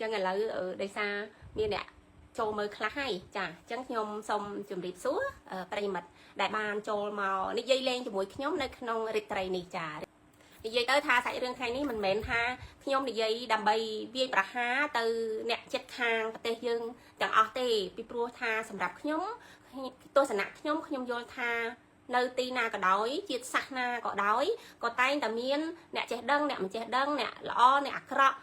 ចឹងឥឡូវដោយសារមានអ្នកចូលមើលខ្លះហើយចាអញ្ចឹងខ្ញុំសូមជម្រាបសួរប្រិយមិត្តដែលបានចូលមកនិយាយលេងជាមួយខ្ញុំនៅក្នុងរាត្រីនេះចានិយាយទៅថាសាច់រឿងថ្ងៃនេះមិនមែនថាខ្ញុំនិយាយដើម្បីវាយប្រហារទៅអ្នកចិត្តខាងប្រទេសយើងទាំងអស់ទេពីព្រោះថាសម្រាប់ខ្ញុំទស្សនៈខ្ញុំខ្ញុំយល់ថានៅទីណាក៏ដោយជាតិសាសន៍ណាក៏ដោយក៏តែងតែមានអ្នកចេះដឹងអ្នកមិនចេះដឹងអ្នកល្អអ្នកអាក្រក់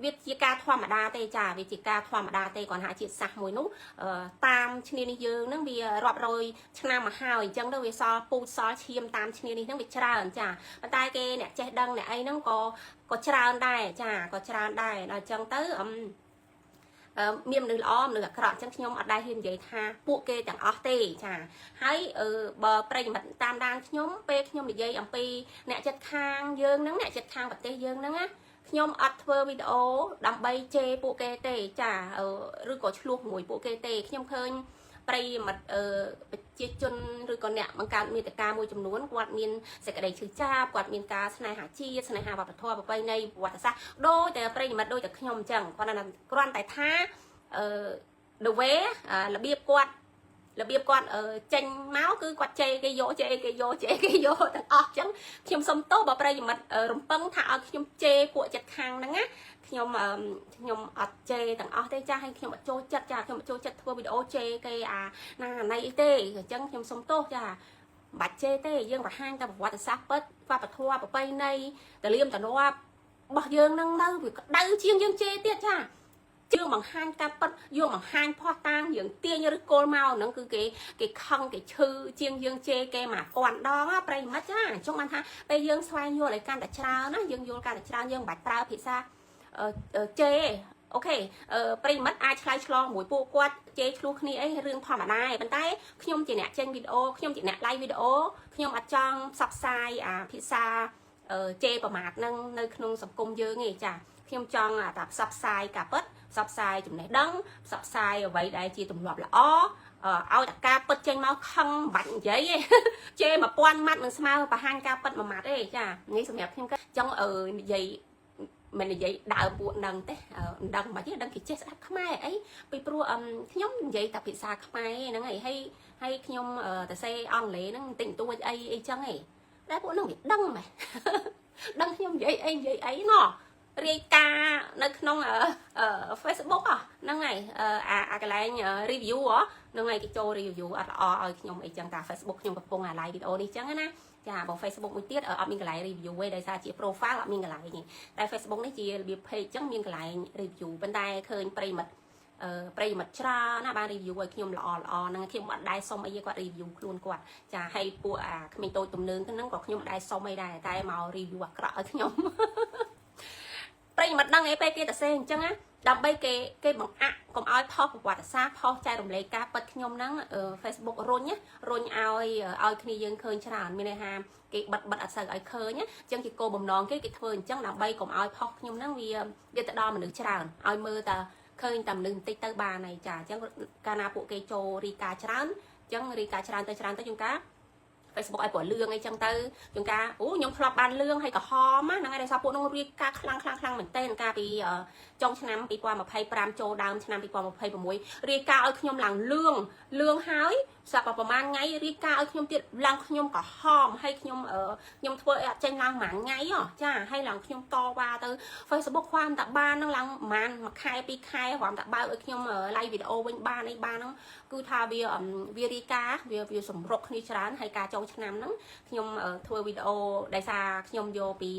វាជាការធម្មតាទេចាវាជាការធម្មតាទេគ្រាន់តែជាតិសាសន៍មួយនោះតាមឈ្នានេះយើងហ្នឹងវារាប់រយឆ្នាំមកហើយអញ្ចឹងទៅវាសល់ពូជសល់ឈាមតាមឈ្នានេះហ្នឹងវាច្រើនចាប៉ុន្តែគេអ្នកចេះដឹងអ្នកអីហ្នឹងក៏ក៏ច្រើនដែរចាក៏ច្រើនដែរដល់អញ្ចឹងទៅអឹមមានមនុស្សល្អមនុស្សអាក្រក់អញ្ចឹងខ្ញុំអត់ដែលហ៊ាននិយាយថាពួកគេទាំងអស់ទេចាហើយបើប្រិយមិត្តតាមដានខ្ញុំពេលខ្ញុំនិយាយអំពីអ្នកចិត្តខាងយើងហ្នឹងអ្នកចិត្តខាងប្រទេសយើងហ្នឹងណាខ្ញុំអត់ធ្វើវីដេអូដើម្បីជេរពួកគេទេចាឬក៏ឆ្លោះមួយពួកគេទេខ្ញុំឃើញប្រិយមិត្តអឺប្រជាជនឬក៏អ្នកបង្កើតមាតិកាមួយចំនួនគាត់មានសេចក្តីឈឺចាប់គាត់មានការស្នេហាជាតិស្នេហាវប្បធម៌ប្រពៃណីប្រវត្តិសាស្ត្រដូចតែប្រិយមិត្តដូចតែខ្ញុំអញ្ចឹងគាត់គ្រាន់តែថាអឺ the way របៀបគាត់របៀបគាត់ចេញមកគឺគាត់ជេរគេយកជេរគេយកជេរគេយកទាំងអស់អញ្ចឹងខ្ញុំសុំទោសបើប្រិយមិត្តរំពឹងថាឲ្យខ្ញុំជេរពួកចិត្តខាងហ្នឹងណាខ្ញុំខ្ញុំអត់ជេរទាំងអស់ទេចាស់ហើយខ្ញុំអត់ចូលចិត្តចាខ្ញុំអត់ចូលចិត្តធ្វើវីដេអូជេរគេអាណាណៃអីទេអញ្ចឹងខ្ញុំសុំទោសចាមិនបាច់ជេរទេយើងបង្ហាញតែប្រវត្តិសាស្ត្រពិតវប្បធម៌ប្រពៃណីតលៀមតលាប់របស់យើងនឹងនៅវាក្តៅជាងយើងជេរទៀតចាយើងបង្ហាញការពិតយើងបង្ហាញផោះតាងយើងទាញឬគល់មកហ្នឹងគឺគេគេខឹងគេឈឺជាងយើងជេរគេមកពាន់ដងប្រិយមិត្តចាចង់បានថាពេលយើងស្វែងយល់ឲ្យកាន់តែច្រើនណាយើងយល់កាន់តែច្រើនយើងមិនបាច់ប្រើភាសាជេរ OK ប្រិយមិត្តអាចឆ្លើយឆ្លងមួយពួកគាត់ជេរឆ្លោះគ្នាអីរឿងធម្មតាឯងប៉ុន្តែខ្ញុំជាអ្នកចេញវីដេអូខ្ញុំជាអ្នក live វីដេអូខ្ញុំអត់ចង់ផ្សព្វផ្សាយអាភាសាជេរប្រមាថនឹងនៅក្នុងសង្គមយើងទេចាខ្ញុំចង់តែផ្សព្វផ្សាយការពិតផ្សព្វផ្សាយចំណេះដឹងផ្សព្វផ្សាយអ្វីដែលជាទម្លាប់ល្អឲ្យតែការពិតចេញមកខឹងមិនបាច់និយាយទេជេរ1000ម៉ាត់មិនស្មើបង្ហាញការពិតមួយម៉ាត់ទេចានេះសម្រាប់ខ្ញុំចង់អឺនិយាយមិននិយាយដើមពួកនឹងទេមិនដឹងមិនទេដឹងគេចេះស្ដាប់ខ្មែរអីពីព្រោះខ្ញុំនិយាយតែភាសាខ្មែរហ្នឹងហើយហើយហើយខ្ញុំតែសេអង់គ្លេសហ្នឹងបន្តិចបន្តួចអីអីចឹងឯងតែពួកហ្នឹងវាដឹងម៉េះដឹងខ្ញុំនិយាយអីនិយាយអីណោះរាយការណ៍នៅក្នុង Facebook ហ្នឹងហើយអាអាកន្លែង review ហ្នឹងហើយគេចូល review អត់ល្អឲ្យខ្ញុំអីចឹងតា Facebook ខ្ញុំកំពុងអា live វីដេអូនេះចឹងណាចាបើ Facebook មួយទៀតអត់មានកន្លែង review ទេដោយសារជា profile អត់មានកន្លែងទេតែ Facebook នេះជារបៀប page ចឹងមានកន្លែង review ប៉ុន្តែឃើញប្រិយមិត្តអឺប្រិយមិត្តច្រើនណាបាន review ឲ្យខ្ញុំល្អល្អហ្នឹងខ្ញុំអត់ដែរសុំអីគាត់ review ខ្លួនគាត់ចាហើយពួកអាក្មេងតូចទំនើងហ្នឹងក៏ខ្ញុំអត់ដែរសុំអីដែរតែមក review អាក្រក់ឲ្យខ្ញុំប្រិយមិត្តដឹងអីពេលគេតសេអញ្ចឹងណាដើម្បីគេគេបង្អាក់កុំឲ្យផុសប្រវត្តិសាស្ត្រផុសចែករំលែកការពិតខ្ញុំហ្នឹង Facebook រុញរុញឲ្យឲ្យគ្នាយើងឃើញច្រើនមានន័យថាគេបិទបិទអត់សូវឲ្យឃើញអញ្ចឹងជាគោលបំណងគេគេធ្វើអញ្ចឹងដើម្បីកុំឲ្យផុសខ្ញុំហ្នឹងវាវាទៅដល់មនុស្សច្រើនឲ្យមើលតែឃើញតែមនុស្សបន្តិចទៅបានហើយចាអញ្ចឹងកាលណាពួកគេចូលរីកាច្រើនអញ្ចឹងរីកាច្រើនទៅច្រើនទៅជួនកាល Facebook ឲ្យពណ៌លឿងអីចឹងទៅជួនកាលអូខ្ញុំធ្លាប់បានលឿងហើយក្រហមហ្នឹងហើយដោយសារពួកនោះរៀបការខ្លាំងខ្លាំងខ្លាំងមែនទែនកាលពីចុងឆ្នាំ2025ចូលដើមឆ្នាំ2026រៀបការឲ្យខ្ញុំឡើងលឿងលឿងហើយស្រាប់តែប្រហែលថ្ងៃរៀបការឲ្យខ្ញុំទៀតឡើងខ្ញុំក្រហមហើយខ្ញុំខ្ញុំធ្វើអីអត់ចេញឡើងប្រហែលថ្ងៃហ៎ចាហើយឡើងខ្ញុំតវ៉ាទៅ Facebook ខ្វាមតែបានហ្នឹងឡើងប្រហែលមួយខែពីរខែគ្រាន់តែបើកឲ្យខ្ញុំ live វីដេអូវិញបានអីបានហ្នឹងគឺថាវាវារីកាវាវាសម្រុកគ្នាច្រើនហើយការចុងឆ្នាំហ្នឹងខ្ញុំធ្វើវីដេអូដោយសារខ្ញុំយកពី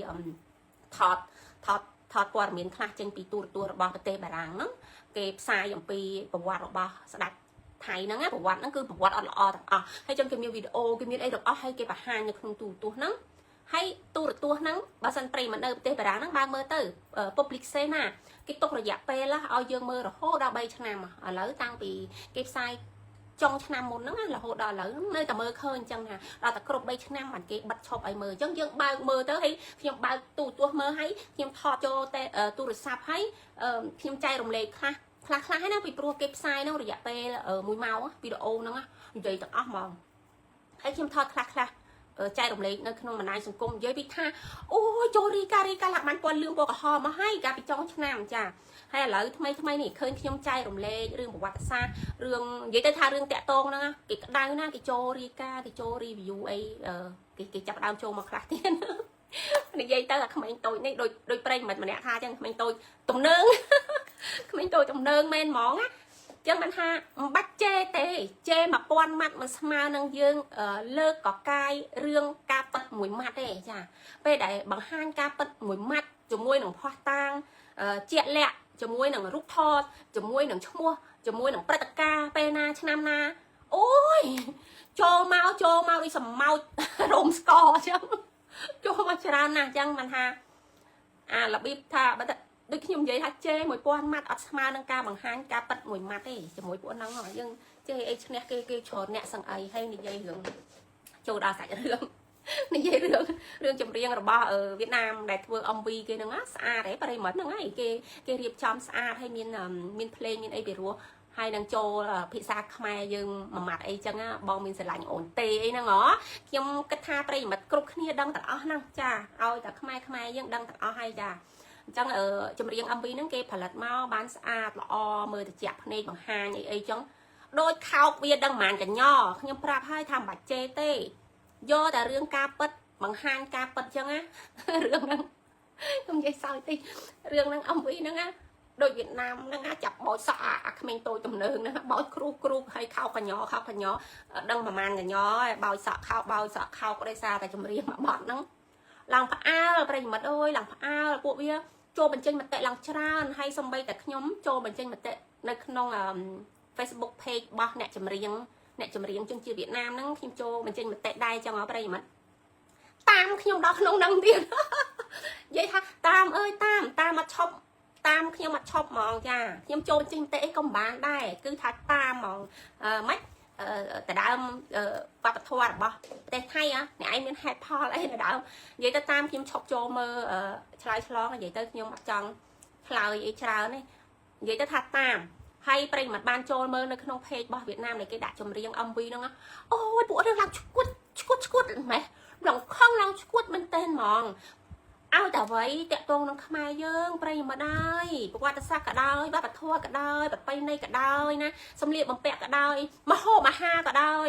ថតថតថតព័ត៌មានខ្លះចេញពីទូរទស្សន៍របស់ប្រទេសបារាំងហ្នឹងគេផ្សាយអំពីប្រវត្តិរបស់ស្ដេចថៃហ្នឹងណាប្រវត្តិហ្នឹងគឺប្រវត្តិអត់ល្អទាំងអស់ហើយចឹងគេមានវីដេអូគេមានអីទាំងអស់ហើយគេបង្ហាញនៅក្នុងទូរទស្សន៍ហ្នឹងហើយទូរទស្សន៍ហ្នឹងបើសិនប្រិយមិននៅប្រទេសបារាំងហ្នឹងបើមើលទៅ public សេណាគេទុករយៈពេលឲ្យយើងមើលរហូតដល់3ឆ្នាំឥឡូវតាំងពីគេផ្សាយចុងឆ្នាំមុនហ្នឹងរហូតដល់ឥឡូវនៅតែមើលឃើញអញ្ចឹងថាដល់តែគ្រប់3ឆ្នាំបានគេបិទឈប់ឲ្យមើលអញ្ចឹងយើងបើកមើលទៅហើយខ្ញុំបើកទូរទស្សន៍មើលហើយខ្ញុំថតចូលតែទូរស័ព្ទហើយខ្ញុំចែករំលែកខ្លះខ្លះខ្លះហើយណាពីព្រោះគេផ្សាយហ្នឹងរយៈពេល1ម៉ោងវីដេអូហ្នឹងនិយាយទាំងអស់ហ្មងហើយខ្ញុំថតខ្លះខ្លះ ចែករំលែកនៅក្នុងបណ្ដាញសង្គមនិយាយពីថាអូយចូលរីការីកាលាក់បាញ់ពណ៌លឿងពណ៌ក្រហមមកហើយកាលពីចុងឆ្នាំចាហើយឥឡូវថ្មីថ្មីនេះឃើញខ្ញុំចែករំលែករឿងប្រវត្តិសាស្ត្ររឿងនិយាយទៅថារឿងតាក់តងហ្នឹងគេក្តៅណាគេចូលរីកាគេចូល review អីគេគេចាប់ដើមចូលមកខ្លះទៀតនិយាយទៅអាក្មេងតូចនេះដូចដូចប្រិយមិត្តម្នាក់ថាចឹងក្មេងតូចទំនើងក្មេងតូចទំនើងមែនហ្មងណាចឹងបានថាមិនបាច់ជេរទេជេរ1000ម៉ាត់មិនស្មើនឹងយើងលើកកកាយរឿងការពិតមួយម៉ាត់ទេចាពេលដែលបង្ហាញការពិតមួយម៉ាត់ជាមួយនឹងភ័ស្តុតាងជាក់លាក់ជាមួយនឹងរូបថតជាមួយនឹងឈ្មោះជាមួយនឹងព្រឹត្តិការណ៍ពេលណាឆ្នាំណាអូយចូលមកចូលមកដូចសម្ោចរោមស្កអញ្ចឹងចូលមកច្រើនណាស់អញ្ចឹងបានថាអារបៀបថាបើដូចខ្ញុំនិយាយថាជេរ1000ម៉ាត់អត់ស្មើនឹងការបង្ហាញការពិតមួយម៉ាត់ទេជាមួយពួកហ្នឹងយើងជេរអីឈ្នះគេគេច្រើនអ្នកសឹងអីហើយនិយាយរឿងចូលដល់សាច់រឿងនិយាយរឿងរឿងចម្រៀងរបស់វៀតណាមដែលធ្វើ MV គេហ្នឹងស្អាតហ៎ប្រិមត្តហ្នឹងហើយគេគេរៀបចំស្អាតហើយមានមានភ្លេងមានអីពីរោះហើយនឹងចូលភាសាខ្មែរយើងមួយម៉ាត់អីចឹងបងមានស្រឡាញ់អូនទេអីហ្នឹងហ៎ខ្ញុំគិតថាប្រិយមិត្តគ្រប់គ្នាដឹងទាំងអស់ហ្នឹងចាឲ្យតែខ្មែរខ្មែរយើងដឹងទាំងអស់ហើយចាអញ្ចឹងចម្រៀង MV ហ្នឹងគេផលិតមកបានស្អាតល្អមើលត្រជាក់ភ្នែកបង្ហាញអីអីចឹងដូចខោកវាដឹងប្រហែលកញ្ញខ្ញុំប្រាប់ហើយថាមិនបាច់ជេរទេយកតែរឿងការពិតបង្ហាញការពិតចឹងណារឿងហ្នឹងខ្ញុំនិយាយសើចតិចរឿងហ្នឹង MV ហ្នឹងណាដូចវៀតណាមហ្នឹងណាចាប់បោចសក់អាក្មេងតូចទំនើងហ្នឹងបោចគ្រូគ្រូហើយខោកញ្ញខោកញ្ញដឹងប្រហែលកញ្ញហើយបោចសក់ខោបោចសក់ខោកដោយសារតែចម្រៀងមួយបទហ្នឹងឡើងផ្អើលប្រិយមិត្តអើយឡើងផ្អើលពួកវាចូលបញ្ចេញមតិឡើងច្រើនហើយសំបីតែខ្ញុំចូលបញ្ចេញមតិនៅក្នុង Facebook page របស់អ្នកចម្រៀងអ្នកចម្រៀងជនជាតិវៀតណាមហ្នឹងខ្ញុំចូលបញ្ចេញមតិដែរចឹងហ៎ប្រិយមិត្តតាមខ្ញុំដល់ក្នុងហ្នឹងទៀតនិយាយថាតាមអើយតាមតាមអត់ឈប់តាមខ្ញុំអត់ឈប់ហ្មងចាខ្ញុំចូលចេញមតិអីក៏មិនបានដែរគឺថាតាមហ្មងអឺម៉េចដដើមវប្បធម៌របស់ប្រទេសថៃអ្នកឯងមានហេតុផលអីដដើមនិយាយទៅតាមខ្ញុំឈប់ចូលមើលឆ្លើយឆ្លងនិយាយទៅខ្ញុំអត់ចង់ឆ្លើយអីច្រើនទេនិយាយទៅថាតាមហើយប្រិយមិត្តបានចូលមើលនៅក្នុង page របស់វៀតណាមដែលគេដាក់ចម្រៀង MV ហ្នឹងអូយពួករឿងឡើងឈួតឈួតឈួតម៉េះឡើងខឹងឡើងឈួតមែនតើហ្មងឲ្យតែអ្វីតាក់ទងនឹងខ្មែរយើងប្រិយមិត្តហើយប្រវត្តិសាស្ត្រក៏ដោយវប្បធម៌ក៏ដោយប្រពៃណីក៏ដោយណាសម្លៀកបំពាក់ក៏ដោយមហូបអាហារក៏ដោយ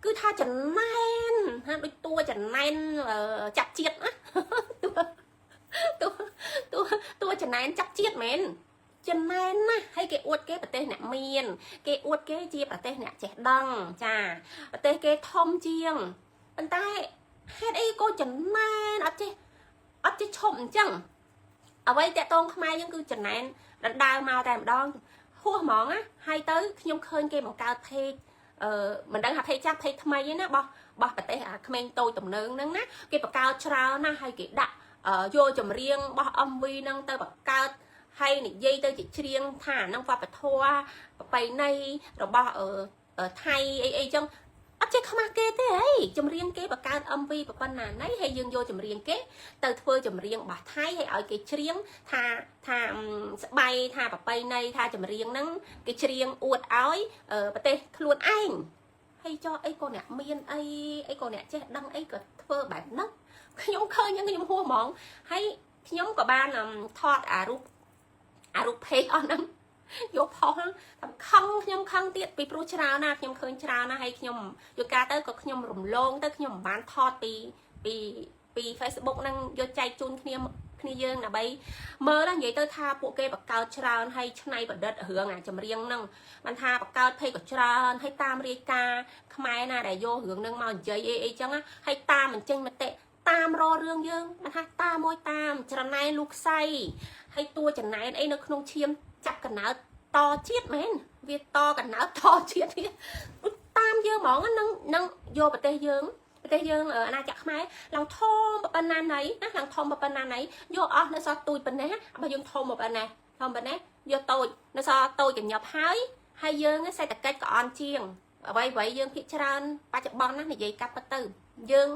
គឺថាចំណែនហាដូចតួចំណែនចាប់ជាតិណាតួតួតួចំណែនចាប់ជាតិមែនចំណែនណាហើយគេអួតគេប្រទេសអ្នកមាន គេអួតគេជាប្រទេសអ្នកចេះដឹងចាប្រទេសគេធំជាងប៉ុន្តែហេតុអីក៏ចំណែនអត់ចេះអត់ចេះឈប់អញ្ចឹងអ្វីតាក់តងខ្មែរយើងគឺចំណែនដណ្ដើមមកតែម្ដងហួសហ្មងណាហើយទៅខ្ញុំឃើញគេបង្កើត page អឺមិនដឹងថា page ចាស់ page ថ្មីឯណាបោះបោះប្រទេសអាក្មេងតូចទំនើងហ្នឹងណាគេបង្កើតច្រើនណាស់ហើយគេដាក់យកចម្រៀងបោះ MV ហ្នឹងទៅបង្កើតហើយនិយាយទៅជាច្រៀងថាហ្នឹងវប្បធម៌ប្រពៃណីរបស់ថៃអីអីចឹងអត់ចេះខ្មាស់គេទេហីចម្រៀងគេបង្កើត MV ប៉ុណ្ណាណីហើយយើងយកចម្រៀងគេទៅធ្វើចម្រៀងរបស់ថៃហើយឲ្យគេច្រៀងថាថាស្បៃថាប្រពៃណីថាចម្រៀងហ្នឹងគេច្រៀងអួតឲ្យប្រទេសខ្លួនឯងហើយចោះអីក៏អ្នកមានអីអីក៏អ្នកចេះដឹងអីក៏ធ្វើបែបហ្នឹងខ្ញុំឃើញហ្នឹងខ្ញុំហួសហ្មងហើយខ្ញុំក៏បានថតអារូបអារូប page អស់ហ្នឹងយកផុសថាខឹងខ្ញុំខឹងទៀតពីព្រោះច្រើនណាស់ខ្ញុំឃើញច្រើនណាស់ហើយខ្ញុំយកការទៅក៏ខ្ញុំរំលងទៅខ្ញុំមិនបានថតពីពីពី Facebook ហ្នឹងយកចែកជូនគ្នាគ្នាយើងដើម្បីមើលនិយាយទៅថាពួកគេបង្កើតច្រើនហើយឆ្នៃប្រឌិតរឿងអាចម្រៀងហ្នឹងបានថាបង្កើត page ក៏ច្រើនហើយតាមរាយការណ៍ខ្មែរណាដែលយករឿងហ្នឹងមកនិយាយអីអីចឹងហើយតាមបញ្ចេញមតិតាមររឿងយើងបានថាតាមមួយតាមច្រណែនលូខ្សៃហើយតួចំណែនអីនៅក្នុងឈាមចាប់កណើតតជាតិមែនវាតកណើតតជាតិនេះតាមយើងហ្មងនឹងនឹងយកប្រទេសយើងប្រទេសយើងអាណាចក្រខ្មែរឡើងធំប៉ុណ្ណាណីណាឡើងធំប៉ុណ្ណាណីយកអស់នៅសល់ទូចប៉ុណ្ណេះបើយើងធំប៉ុណ្ណេះធំប៉ុណ្ណេះយកតូចនៅសល់តូចកញ្ញប់ហើយហើយយើងសេដ្ឋកិច្ចក៏អន់ជាងអ្វីអ្វីយើងភាគច្រើនបច្ចុប្បន្នណានិយាយកាត់ទៅយើង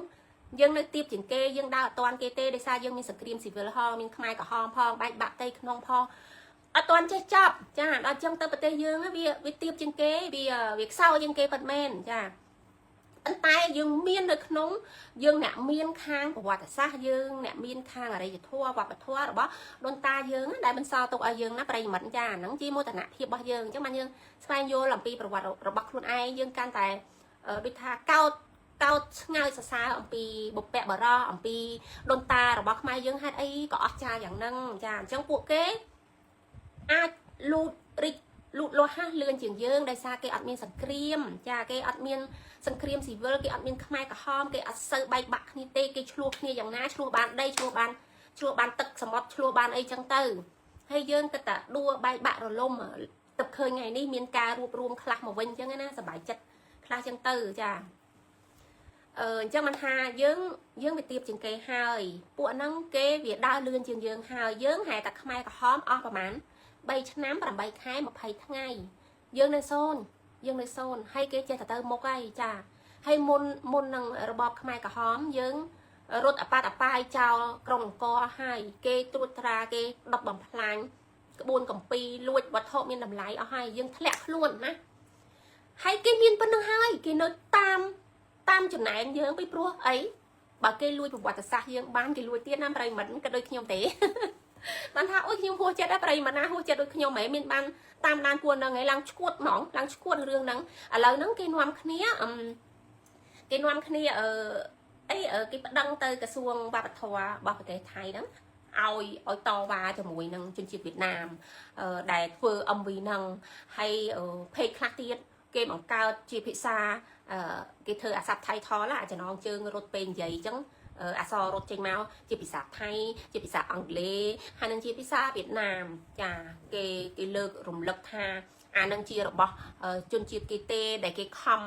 យើងនៅទៀបជាងគេយើងដើរអត់ទាន់គេទេដោយសារយើងមានសង្គ្រាមស៊ីវិលហងមានខ្មែរក្រហមផងបែកបាក់ផ្ទៃក្នុងផងអត់ទាន់ចេះចប់ចាដល់ចឹងទៅប្រទេសយើងវាវាទៀបជាងគេវាវាខ្សោយជាងគេពិតមែនចា ប៉ុន្តែយើងមាននៅក្នុងយើងអ្នកមានខាងប្រវត្តិសាស្ត្រយើងអ្នកមានខាងអរិយធម៌វប្បធម៌របស់ដូនតាយើងដែលបន្សល់ទុកឲ្យយើងណាប្រិយមិត្តចាហ្នឹងជាមោទនភាពរបស់យើងអញ្ចឹងបានយើងស្វែងយល់អំពីប្រវត្តិរបស់ខ្លួនឯងយើងកាន់តែដូចថាកោតកោតស្ងើចសរសើរអំពីបុព្វបុរសអំពីដូនតារបស់ខ្មែរយើងហេតុអីក៏អស្ចារ្យយ៉ាងហ្នឹងចាអញ្ចឹងពួកគេអាចលូតរិចលូតលាស់ហាស់លឿនជាងយើងដោយសារគេអត់មានសង្គ្រាមចាគេអត់មានសង្គ្រាមស៊ីវិលគេអត់មានខ្មែរក្រហមគេអត់សូវបែកបាក់គ្នាទេគេឆ្លោះគ្នាយ៉ាងណាឆ្លោះបានដីឆ្លោះបានឆ្លោះបានទឹកសមុទ្រឆ្លោះបានអីចឹងទៅហើយយើងគិតតែដួបែកបាក់រលំទឹកឃើញថ្ងៃនេះមានការរួបរวมខ្លះមកវិញចឹងណាសប្បាយចិត្តខ្លះចឹងទៅចាអឺអញ្ចឹងមិនថាយើងយើងវាទៀបជាងគេហើយពួកហ្នឹងគេវាដើរលឿនជាងយើងហើយយើងហែតែខ្មែរក្រហមអស់ប្រហែល3ឆ្នាំ8ខែ20ថ្ងៃយើងនៅសូន្យយើងនៅសូន្យហើយគេចេះតែទៅមុខហើយចាហើយមុនមុននឹងរបបខ្មែរក្រហមយើងរត់អបាតអបាយចោលក្រុងអង្គរហើយគេត្រួតត្រាគេដុតបំផ្លាញក្បួនកម្ពីលួចវត្ថុមានតម្លៃអស់ហើយយើងធ្លាក់ខ្លួនណាហើយគេមានប៉ុណ្្នឹងហើយគេនៅតាមតាមចំណែនយើងពីព្រោះអីបើគេលួចប្រវត្តិសាស្ត្រយើងបានគេលួចទៀតណាប្រិមិត្តក៏ដូចខ្ញុំទេបានថាអូយខ្ញុំហួសចិត្តដែរប្រិមត្តណាហួសចិត្តដូចខ្ញុំហ៎មានបានតាមដានពួកហ្នឹងឯងឡើងឈួតហ្មងឡើងឈួតរឿងហ្នឹងឥឡូវហ្នឹងគេនាំគ្នាអឺគេនាំគ្នាអឺអីគេប្តឹងទៅក្រសួងវប្បធម៌របស់ប្រទេសថៃហ្នឹងឲ្យឲ្យតវ៉ាជាមួយនឹងជនជាតិវៀតណាមដែលធ្វើ MV ហ្នឹងហើយ page ខ្លះទៀតគេបង្កើតជាភាសាគេធ្វើអា subtitle អាចំណងជើងរត់ពេលនិយាយអញ្ចឹងអក្សររត់ចេញមកជាភាសាថៃជាភាសាអង់គ្លេសហើយនឹងជាភាសាវៀតណាមចាគេគេលើករំលឹកថាអានឹងជារបស់ជនជាតិគេទេដែលគេខំ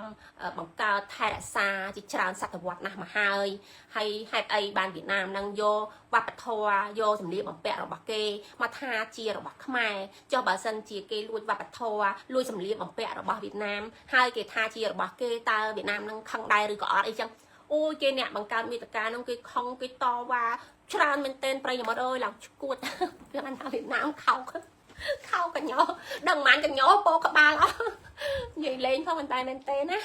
បង្កើតថែរក្សាជាច្រើនសតវត្សណាស់មកហើយហើយហេតុអីបានវៀតណាមនឹងយកវប្បធម៌យកសម្លៀកបំពាក់របស់គេមកថាជារបស់ខ្មែរចុះបើសិនជាគេលួចវប្បធម៌លួចសម្លៀកបំពាក់របស់វៀតណាមហើយគេថាជារបស់គេតើវៀតណាមនឹងខឹងដែរឬក៏អត់អីចឹងអូយគេអ្នកបង្កើតមាតិកានោះគេខឹងគេតវ៉ាច្រើនមែនទែនប្រិយមិត្តអើយឡើងឈួតវាបានថាវៀតណាមខោកខោកញ្ញោដឹងប៉ុន្មានកញ្ញោពោក្បាលអស់និយាយលេងផងប៉ុន្តែមែនទេណា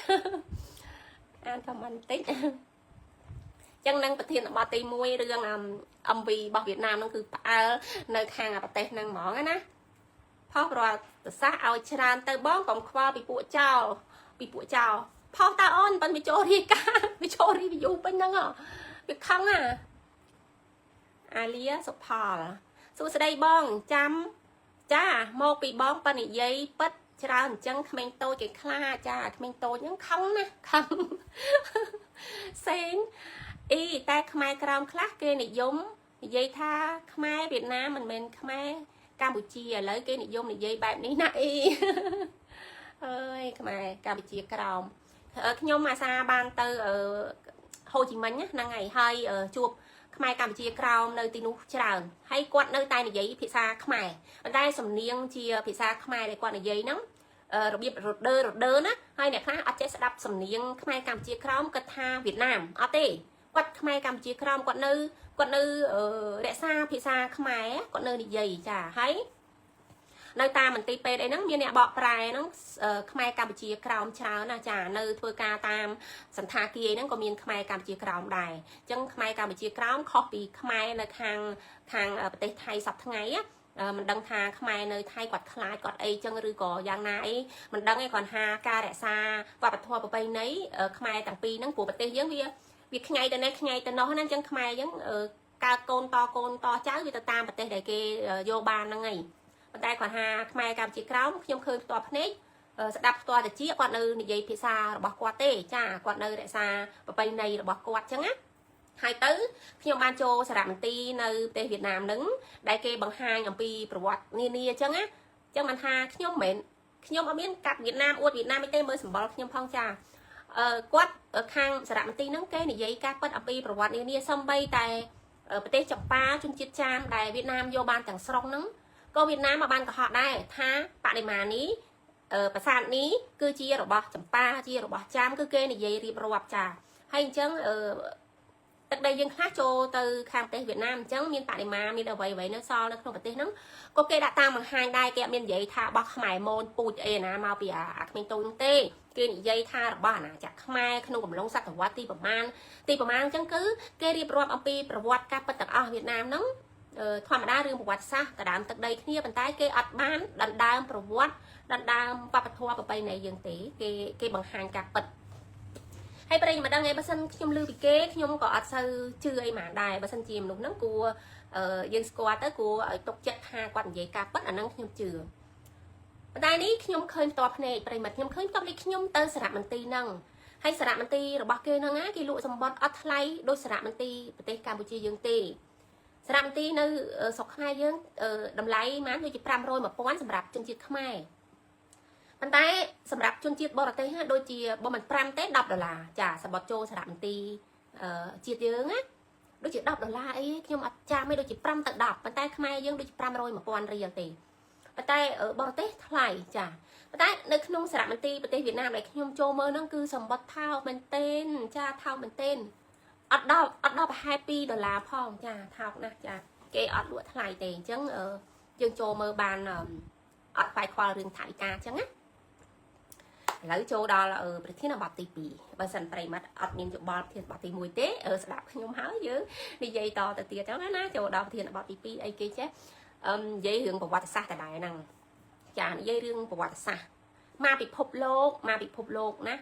អានខមមិនតិចចឹងនឹងប្រធានបទទី1រឿង MV របស់វៀតណាមហ្នឹងគឺផ្អើលនៅខាងប្រទេសហ្នឹងហ្មងណាផុសប្រវត្តិសាស្ត្រឲ្យច្រើនទៅបងកុំខ្វល់ពីពួកចោលពីពួកចោលផុសតើអូនប៉ិនវាចូលរាយការណ៍វាចូល review ពេញហ្នឹងវាខឹងអាអាលីសុផលសួស្តីបងចាំចាមកពីបងប៉ិននិយាយពិតច្រើនអញ្ចឹងក្មេងតូចគេខ្លាចចាក្មេងតូចហ្នឹងខឹងណាខឹងសេងអ៊ីតែខ្មែរក្រោមខ្លះគេនិយមនិយាយថាខ្មែរវៀតណាមមិនមែនខ្មែរកម្ពុជាឥឡូវគេនិយមនិយាយបែបនេះណាអ៊ីអើយខ្មែរកម្ពុជាក្រោមខ្ញុំអាសាបានទៅហូជីមិញហ្នឹងហើយហើយជួបខ្មែរកម្ពុជាក្រោមនៅទីនោះច្រើនហើយគាត់នៅតែនិយាយភាសាខ្មែរប៉ុន្តែសំនៀងជាភាសាខ្មែរដែលគាត់និយាយហ្នឹងរបៀបរដើរដើណាហើយអ្នកខ្លះអត់ចេះស្ដាប់សំនៀងខ្មែរកម្ពុជាក្រោមគាត់ថាវៀតណាមអត់ទេគាត់ខ្មែរកម្ពុជាក្រោមគាត់នៅគាត់នៅរក្សាភាសាខ្មែរគាត់នៅនិយាយចាហើយនៅតាមមន្ទីរពេទ្យអីហ្នឹងមានអ្នកបកប្រែហ្នឹងខ្មែរកម្ពុជាក្រោមច្រើនណាចានៅធ្វើការតាមសន្តាគារហ្នឹងក៏មានខ្មែរកម្ពុជាក្រោមដែរអញ្ចឹងខ្មែរកម្ពុជាក្រោមខុសពីខ្មែរនៅខាងខាងប្រទេសថៃសប្តាហ៍ថ្ងៃមិនដឹងថាខ្មែរនៅថៃគាត់ខ្លាចគាត់អីចឹងឬក៏យ៉ាងណាអីមិនដឹងឯងគាត់ថាការរក្សាវប្បធម៌ប្រពៃណីខ្មែរទាំងពីរហ្នឹងព្រោះប្រទេសយើងវាវាខ្ញែទៅនេះខ្ញែទៅនោះណាអញ្ចឹងខ្មែរយើងកើតកូនតកូនតចៅវាទៅតាមប្រទេសដែលគេយកបានហ្នឹងឯងប៉ុន្តែគាត់ថាខ្មែរកម្ពុជាក្រោមខ្ញុំឃើញផ្ទាល់ភ្នែកស្ដាប់ផ្ទាល់តិចគាត់នៅនិយាយភាសារបស់គាត់ទេចាគាត់នៅរក្សាប្រពៃណីរបស់គាត់ចឹងណាហើយទៅខ្ញុំបានចូលសារមន្ទីរនៅប្រទេសវៀតណាមនឹងដែលគេបង្ហាញអំពីប្រវត្តិនានាអញ្ចឹងណាអញ្ចឹងបានថាខ្ញុំមិនមែនខ្ញុំអត់មានកាត់វៀតណាមអួតវៀតណាមអីទេមើលសម្បល់ខ្ញុំផងចាអឺគាត់ខាងសារមន្ទីរហ្នឹងគេនិយាយការពិតអំពីប្រវត្តិនានាសំបីតែប្រទេសចម្ប៉ាជនជាតិចាមដែលវៀតណាមយកបានទាំងស្រុងហ្នឹងក៏វៀតណាមមកបានកុហកដែរថាបដិមានេះប្រាសាទនេះគឺជារបស់ចម្ប៉ាជារបស់ចាមគឺគេនិយាយរៀបរាប់ចាហើយអញ្ចឹងអឺ ទឹកដីយើងខ្លះចូលទៅខាងប្រទេសវៀតណាមអញ្ចឹងមានបរិមាមានអ្វីអ្វីនៅសល់នៅក្នុងប្រទេសហ្នឹងក៏គេដាក់តាមបង្ហាញដែរគេអត់មាននិយាយថារបស់ខ្មែរមូនពូជអីណាមកពីអាក្មេងតូចហ្នឹងទេគេនិយាយថារបស់អាណាចក្រខ្មែរក្នុងកំឡុងសតវត្សទីប្រមាណទីប្រមាណអញ្ចឹងគឺគេរៀបរាប់អំពីប្រវត្តិការពិតទាំងអស់វៀតណាមហ្នឹងធម្មតារឿងប្រវត្តិសាស្ត្រដដើមទឹកដីគ្នាប៉ុន្តែគេអត់បានដណ្ដើមប្រវត្តិដណ្ដើមវប្បធម៌ប្រពៃណីយើងទេគេគេបង្ហាញការពិតហើយប្រិយមិនដឹងឯងបើសិនខ្ញុំឮពីគេខ្ញុំក៏អត់សូវជឿអីហ្មងដែរបើសិនជាមនុស្សហ្នឹងគួរយើងស្គាល់ទៅគួរឲ្យទុកចិត្តថាគាត់និយាយការពិតអាហ្នឹងខ្ញុំជឿប៉ុន្តែនេះខ្ញុំឃើញផ្ទាល់ភ្នែកប្រិមិត្តខ្ញុំឃើញផ្ទាល់ភ្នែកខ្ញុំទៅសារមន្ទីរហ្នឹងហើយសារមន្ទីររបស់គេហ្នឹងណាគេលក់សម្បត្តិអត់ថ្លៃដូចសារមន្ទីរប្រទេសកម្ពុជាយើងទេសារមន្ទីរនៅស្រុកខ្មែរយើងតម្លៃប៉ុន្មានដូចជា500 1000សម្រាប់ជនជាតិខ្មែរប៉ុន្តែសម្រាប់ជនជាតិបរទេសដូចជាបើមិន5ទេ10ដុល្លារចាសម្បត្តិចូលសារមន្ទីរជាតិយើងណាដូចជា10ដុល្លារអីខ្ញុំអត់ចាំទេដូចជា5ទៅ10ប៉ុន្តែខ្មែរយើងដូចជា500 1000រៀលទេប៉ុន្តែបរទេសថ្លៃចាប៉ុន្តែនៅក្នុងសារមន្ទីរប្រទេសវៀតណាមដែលខ្ញុំចូលមើលហ្នឹងគឺសម្បត្តិថោកមែនទែនចាថោកមែនទែនអត់ដល់អត់ដល់ប្រហែល2ដុល្លារផងចាថោកណាស់ចាគេអត់លក់ថ្លៃទេអញ្ចឹងយើងចូលមើលបានអត់ខ្វាយខ្វល់រឿងថវិកាអញ្ចឹងណាឥឡូវចូលដល់ប្រធានបទទី2បើសិនប្រិមត្តអត់មានយោបល់ប្រធានបទទី1ទេស្ដាប់ខ្ញុំហើយយើងនិយាយតទៅទៀតចឹងណាចូលដល់ប្រធានបទទី2អីគេចេះអឺនិយាយរឿងប្រវត្តិសាស្ត្រដដែលហ្នឹងចានិយាយរឿងប្រវត្តិសាស្ត្រមកពិភពលោកមកពិភពលោកណា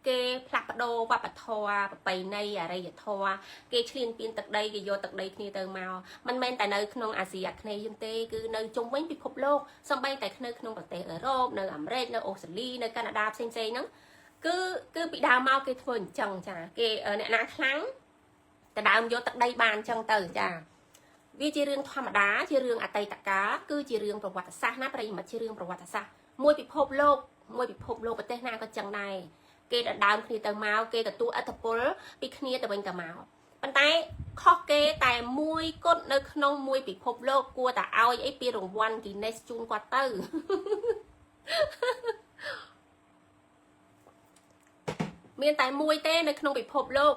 គេផ្លាស់ប្ដូរវប្បធម៌ប្រពៃណីអរិយធម៌គេឈ្លានពានទឹកដីគេយកទឹកដីគ្នាទៅមកមិនមែនតែនៅក្នុងអាស៊ីអាគ្នេយ៍យើងទេគឺនៅជុំវិញពិភពលោកសូម្បីតែនៅក្នុងប្រទេសអឺរ៉ុបនៅអាមេរិកនៅអូស្ត្រាលីនៅកាណាដាផ្សេងៗហ្នឹងគឺគឺពីដើមមកគេធ្វើអញ្ចឹងចាគេអ្នកណាខ្លាំងដដើមយកទឹកដីបានអញ្ចឹងទៅចាវាជារឿងធម្មតាជារឿងអតីតកាលគឺជារឿងប្រវត្តិសាស្ត្រណាប្រិយមិត្តជារឿងប្រវត្តិសាស្ត្រមួយពិភពលោកមួយពិភពលោកប្រទេសណាក៏ចឹងដែរគេដណ្ដើមគ្នាទៅមកគេទទួលឥទ្ធិពលពីគ្នាទៅវិញទៅមកប៉ុន្តែខុសគេតែមួយគត់នៅក្នុងមួយពិភពលោកគួរតែឲ្យអីពីរង្វាន់ Guinness ជូនគាត់ទៅ មានតែមួយទេនៅក្នុងពិភពលោក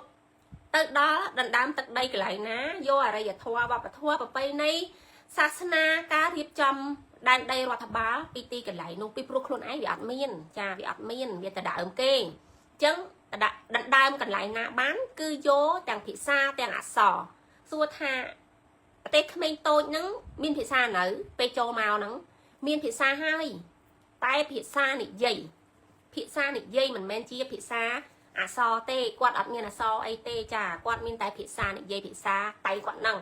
ទៅដល់ដណ្ដើមទឹកដីកន្លែងណាយកអរិយធម៌វប្បធម៌ប្រពៃណីសាសនាការរៀបចំដែនដីរដ្ឋបាលពីទីកន្លែងនោះពីព្រោះខ្លួនឯងវាអត់មានចាវាអត់មានវាទៅដើមគេអញ្ចឹងដណ្ដើមកន្លែងណាបាន គឺយកទាំងភាសាទាំងអក្សរសួរថាប្រទេសក្មេងតូចហ្នឹងមានភាសានៅពេលចូលមកហ្នឹងមានភាសាហើយតែភាសានិយាយភាសានិយាយមិនមែនជាភាសាអក្សរទេគាត់អត់មានអក្សរអីទេចាគាត់មានតែភាសានិយាយភាសាតៃគាត់ហ្នឹង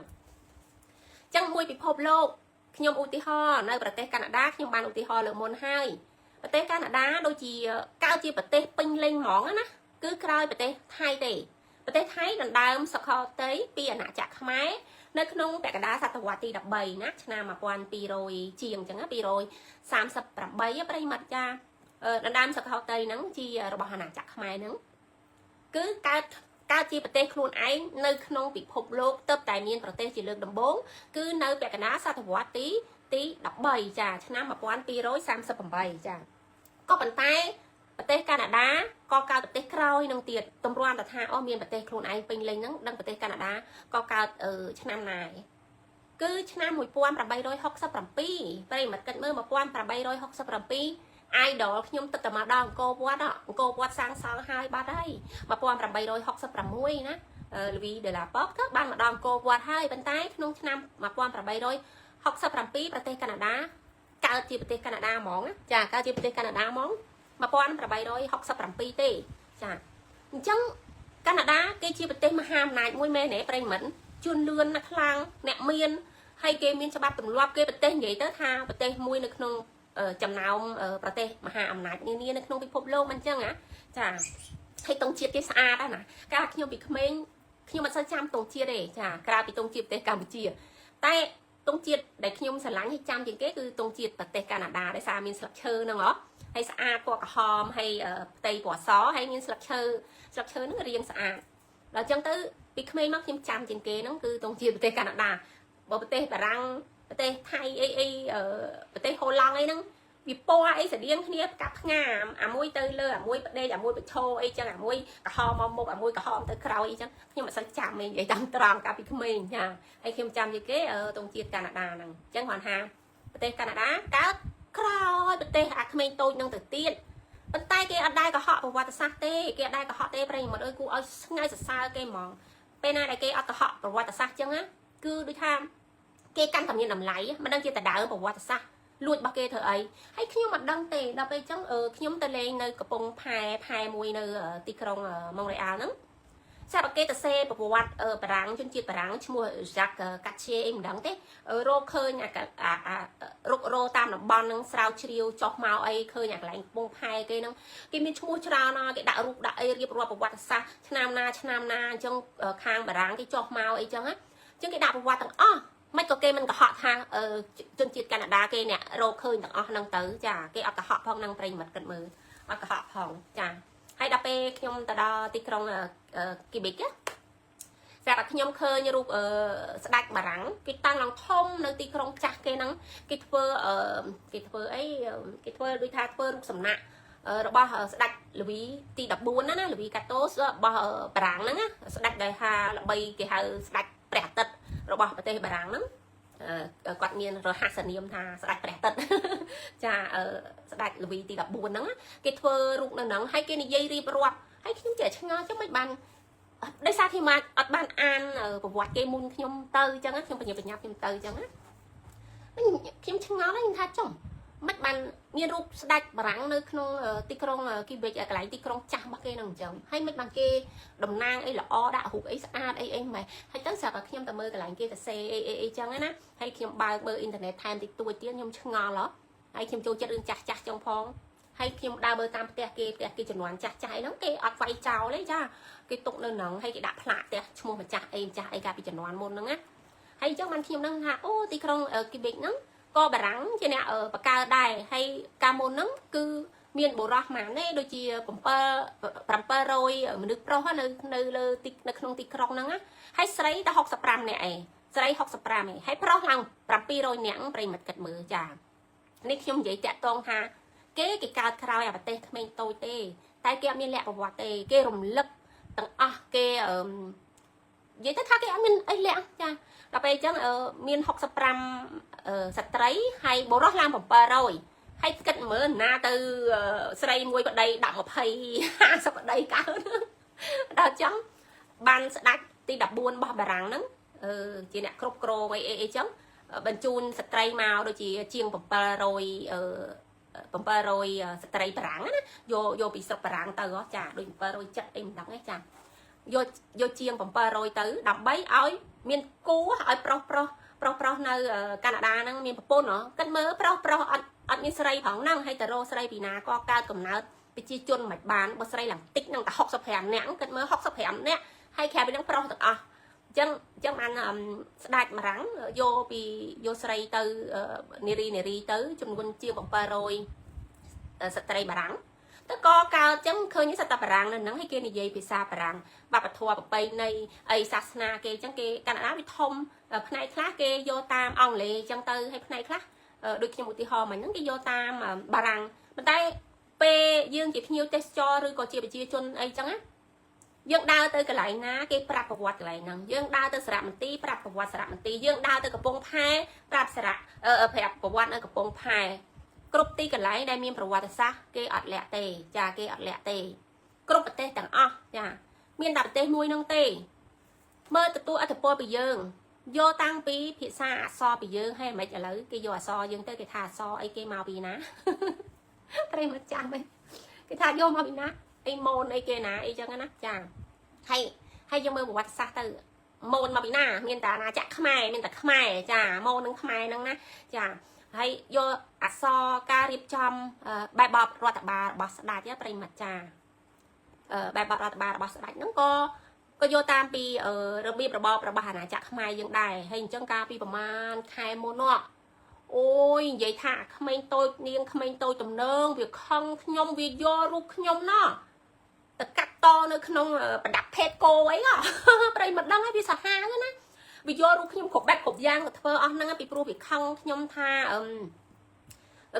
ចឹងមួយពិភពលោកខ្ញុំឧទាហរណ៍នៅប្រទេសកាណាដាខ្ញុំបានឧទាហរណ៍លើកមុនហើយប្រទេសកាណាដាដូចជាកើតជាប្រទេសពេញលេញហ្មងណាគឺក្រោយប្រទេសថៃទេប្រទេសថៃដណ្ដើមសុខោទ័យពីអាណាចក្រខ្មែរនៅក្នុងពាក់កណ្ដាលសតវត្សទី13ណាឆ្នាំ1200ជាងអញ្ចឹង238ប្រិមត្តចាដណ្ដើមសុខោទ័យហ្នឹងជារបស់អាណាចក្រខ្មែរហ្នឹងគឺកើតកើតជាប្រទេសខ្លួនឯងនៅក្នុងពិភពលោកទើបតែមានប្រទេសជាលើកដំបូងគឺនៅពាក់កណ្ដាលសតវត្សទី13ចាឆ្នាំ1238ចាក៏ប៉ុន្តែប្រទេសកាណាដាក៏កើតប្រទេសក្រោយនឹងទៀតតម្រាំតែថាអូមានប្រទេសខ្លួនឯងពេញលេញហ្នឹងដឹងប្រទេសកាណាដាក៏កើតឆ្នាំណាគឺឆ្នាំ1867ប្រិមត្តគិតមើល1867 idol ខ្ញុំទឹកតែមកដល់អង្គរវត្តអង្គរវត្តសាងសង់ហើយបាត់ហើយ1866ណាលវីដេឡាប៉កទៅបានមកដល់អង្គរវត្តហើយប៉ុន្តែក្នុងឆ្នាំ1867ប្រទេសកាណាដាកើតជាប្រទេសកាណាដាហ្មងចាកើតជាប្រទេសកាណាដាហ្មង1867ទេចាអញ្ចឹងកាណាដាគេជាប្រទេសមហាអំណាចមួយមែនទេប្រិមិត្តជឿនលឿនណាស់ខ្លាំងអ្នកមានហើយគេមានច្បាប់ទម្លាប់គេប្រទេសនិយាយទៅថាប្រទេសមួយនៅក្នុងចំណោមប្រទេសមហាអំណាចនានានៅក្នុងពិភពលោកមិនអញ្ចឹងណាចាហើយទង់ជាតិគេស្អាតណាកាលខ្ញុំពីក្មេងខ្ញុំអត់សូវចាំទង់ជាតិទេចាក្រៅពីទង់ជាតិប្រទេសកម្ពុជាតែទង់ជាតិដែលខ្ញុំស្រឡាញ់ហើយចាំជាងគេគឺទង់ជាតិប្រទេសកាណាដាដោយសារមានស្លឹកឈើហ្នឹងហ៎ហើយស្អាតពណ៌ក្រហមហើយផ្ទៃពណ៌សហើយមានស្លឹកឈើស្លឹកឈើហ្នឹងរាងស្អាតដល់អញ្ចឹងទៅពីក្មេងមកខ្ញុំចាំជាងគេហ្នឹងគឺទង់ជាតិប្រទេសកាណាដាបើប្រទេសបារាំងប្រទេសថៃអីអីប្រទេសហូឡង់អីហ្នឹង វាពណ៌អីស្តៀងគ្នាផ្កាប់ផ្ងាអាមួយទៅលើអាមួយផ្ដេកអាមួយប្រឈរអីចឹងអាមួយក្រហមមកមុខអាមួយក្រហមទៅក្រោយអីចឹងខ្ញុំអត់សូវចាំទេនិយាយតាមត្រង់កាលពីក្មេងចាហើយខ្ញុំចាំយីគេទង់ជាតិកាណាដាហ្នឹងអញ្ចឹងគ្រាន់ថាប្រទេសកាណាដាកើតក្រោយប្រទេសអាក្មេងតូចនឹងទៅទៀតប៉ុន្តែគេអត់ដែលកុហកប្រវត្តិសាស្ត្រទេគេអត់ដែលកុហកទេប្រិយមិត្តអើយគួរឲ្យស្ងើចសរសើរគេហ្មងពេលណាដែលគេអត់កុហកប្រវត្តិសាស្ត្រចឹងណាគឺដូចថាគេកាន់តែមានតម្លៃមិនដឹងជាតដើមប្រវត្តិសាស្ត្រលួចរបស់គេធ្វើអីហើយខ្ញុំអត់ដឹងទេដល់ពេលចឹងខ្ញុំទៅលេងនៅកំពង់ផែផែមួយនៅទីក្រុងម៉ុងរ៉េអាល់ហ្នឹងស្រាប់តែគេទៅសេប្រវត្តិបារាំងជនជាតិបារាំងឈ្មោះ Jacques Cartier អីមិនដឹងទេរកឃើញអាអារុករោតាមតំបន់ហ្នឹងស្រាវជ្រាវចុះមកអីឃើញអាកន្លែងកំពង់ផែគេហ្នឹងគេមានឈ្មោះច្រើនណាស់គេដាក់រូបដាក់អីរៀបរាប់ប្រវត្តិសាស្ត្រឆ្នាំណាឆ្នាំណាអញ្ចឹងខាងបារាំងគេចុះមកអីចឹងណាអញ្ចឹងគេដាក់ប្រវត្តិទាំងអស់មិនក៏គេមិនកុហកថាជនជាតិកាណាដាគេអ្នករកឃើញទាំងអស់ហ្នឹងទៅចាគេអត់កុហកផងហ្នឹងប្រិយមិត្តគិតមើលអត់កុហកផងចាហើយដល់ពេលខ្ញុំទៅដល់ទីក្រុងគីបិកស្រាប់តែខ្ញុំឃើញរូបស្ដេចបារាំងគេតាំងឡើងធំនៅទីក្រុងចាស់គេហ្នឹងគេធ្វើគេធ្វើអីគេធ្វើដូចថាធ្វើរូបសំណាករបស់ស្ដេចលវីទី14ណាណាលវីកាតូសរបស់បារាំងហ្នឹងណាស្ដេចដែលថាល្បីគេហៅស្ដេចព្រះអាទិត្យរបស់ប្រទេសបារាំងហ្នឹងគាត់មានរហស្សនាមថាស្ដេចព្រះអាទិត្យចាស្ដេចលវីទី14ហ្នឹងគេធ្វើរូបនៅហ្នឹងហើយគេនិយាយរៀបរាប់ហើយខ្ញុំចេះឆ្ងល់ចឹងមិនបានដោយសារខ្ញុំអត់បានអានប្រវត្តិគេមុនខ្ញុំទៅអញ្ចឹងខ្ញុំបញ្ញាបញ្ញាខ្ញុំទៅអញ្ចឹងណាខ្ញុំឆ្ងល់ខ្ញុំថាចំមិនបានមានរូបស្ដេចបារាំងនៅក្នុងទីក្រុងគីបិកកន្លែងទីក្រុងចាស់របស់គេហ្នឹងអញ្ចឹងហើយមិនបានគេតំណាងអីល្អដាក់រូបអីស្អាតអីអីម៉េះហើយទៅស្រាប់តែខ្ញុំទៅមើលកន្លែងគេសរសេរអីអីអីចឹងណាហើយខ្ញុំបើកមើលអ៊ីនធឺណិតថែមតិចតួចទៀតខ្ញុំឆ្ងល់ហ៎ហើយខ្ញុំចូលចិត្តរឿងចាស់ចាស់ចឹងផងហើយខ្ញុំដើរមើលតាមផ្ទះគេផ្ទះគេជំនាន់ចាស់ចាស់អីហ្នឹងគេអត់វាយចោលទេចាគេទុកនៅហ្នឹងហើយគេដាក់ផ្លាកផ្ទះឈ្មោះម្ចាស់អីម្ចាស់អីកាលពីជំនាន់មុនហ្នឹងណាហើយអញ្ចឹងបានខ្ញុំដឹងថាអូទីក្រុងគីបិកហ្នឹងក៏បារាំងជាអ្នកបកើដែរហើយកាលមុនហ្នឹងគឺមានបុរសម៉ានទេដូចជា7 700មនុស្សប្រុសនៅនៅលើទីនៅក្នុងទីក្រុងហ្នឹងណាហើយស្រីតែ65នាក់ឯងស្រី65ឯងហើយប្រុសឡើង700នាក់ប្រិមិត្តគិតមើលចានេះខ្ញុំនិយាយតាក់តងថាគេគេកើតក្រោយអាប្រទេសក្មេងតូចទេតែគេអត់មានលក្ខប្រវត្តិទេគេរំលឹកទាំងអស់គេអឺនិយាយទៅថាគេអត់មានអីលាក់ចាដល់ពេលអញ្ចឹងមាន65ស្ត្រីហើយបុរសឡើង700ហើយគិតមើលណាទៅស្រីមួយប្តី10 20 50ប្តីកើតដល់ចឹងបានស្ដាច់ទី14របស់បារាំងហ្នឹងជាអ្នកគ្រប់គ្រងអីអីអីចឹងបញ្ជូនស្ត្រីមកដូចជាជាង700អឺ700ស្ត្រីបារាំងណាយកយកពីស្រុកបារាំងទៅចាដូច770អីមិនដឹងទេចាយកយកជាង700ទៅដើម្បីឲ្យមានគូឲ្យប្រុសប្រុសប្រុសប្រុសនៅកាណាដាហ្នឹងមានប្រពន្ធហ៎គិតមើលប្រុសប្រុសអត់អត់មានស្រីផងហ្នឹងហើយទៅរកស្រីពីណាក៏កើតកំណើតប្រជាជនមិនបានបើស្រីឡើងតិចហ្នឹងតែ65នាក់គិតមើល65នាក់ហើយក្រៅពីហ្នឹងប្រុសទាំងអស់អញ្ចឹងអញ្ចឹងបានស្ដេចបារាំងយកពីយកស្រីទៅនារីនារីទៅចំនួនជាង700ស្ត្រីបារាំងទៅក៏កើតចឹងឃើញសត្វតាបារាំងនៅហ្នឹងហើយគេនិយាយភាសាបារាំងវប្បធម៌ប្រពៃណីអីសាសនាគេចឹងគេកាណាដាវាធំផ្នែកខ្លះគេយកតាមអង់គ្លេសចឹងទៅហើយផ្នែកខ្លះដូចខ្ញុំឧទាហរណ៍មិញហ្នឹងគេយកតាមបារាំងប៉ុន្តែពេលយើងជាភ្ញៀវទេសចរឬក៏ជាប្រជាជនអីចឹងណាយើងដើរទៅកន្លែងណាគេប្រាប់ប្រវត្តិកន្លែងហ្នឹងយើងដើរទៅសារមន្ទីរប្រាប់ប្រវត្តិសារមន្ទីរយើងដើរទៅកំពង់ផែប្រាប់សារៈប្រាប់ប្រវត្តិនៅកំពង់ផែគ្រប់ទីកន្លែងដែលមានប្រវត្តិសាស្ត្រគេអត់លាក់ទេចាគេអត់លាក់ទេគ្រប់ប្រទេសទាំងអស់ចាមានតែប្រទេសមួយហ្នឹងទេមើលទទួលអធិពលពីយើងយកតាំងពីភាសាអក្សរពីយើងហើយមិនឥឡូវគេយកអក្សរយើងទៅគេថាអក្សរអីគេមកពីណាប្រិមត្តចាំឯងគេថាយកមកពីណាអីម៉ូនអីគេណាអីចឹងណាចាហើយហើយយើងមើលប្រវត្តិសាស្ត្រទៅម៉ូនមកពីណាមានតែអាណាចក្រខ្មែរមានតែខ្មែរចាម៉ូននឹងខ្មែរហ្នឹងណាចាហើយយកអក្សរការរៀបចំបែបបទរដ្ឋបាលរបស់ស្ដេចប្រិមត្តចាបែបបទរដ្ឋបាលរបស់ស្ដេចហ្នឹងក៏ក៏យកតាមពីរបៀបរបបរបស់អាណាចក្រខ្មែរយើងដែរហើយអញ្ចឹងកាលពីប្រហែលខែមុននោះអូយនិយាយថាក្មេងតូចនាងក្មេងតូចទំនើងវាខឹងខ្ញុំវាយករូបខ្ញុំណោះទៅកាត់តនៅក្នុងប្រដាប់ភេទគោអីហ៎ប្រិយមិនដឹងហើយវាសាហាវណាវាយករូបខ្ញុំគ្រប់បែបគ្រប់យ៉ាងទៅធ្វើអស់ហ្នឹងពីព្រោះវាខឹងខ្ញុំថាអឺ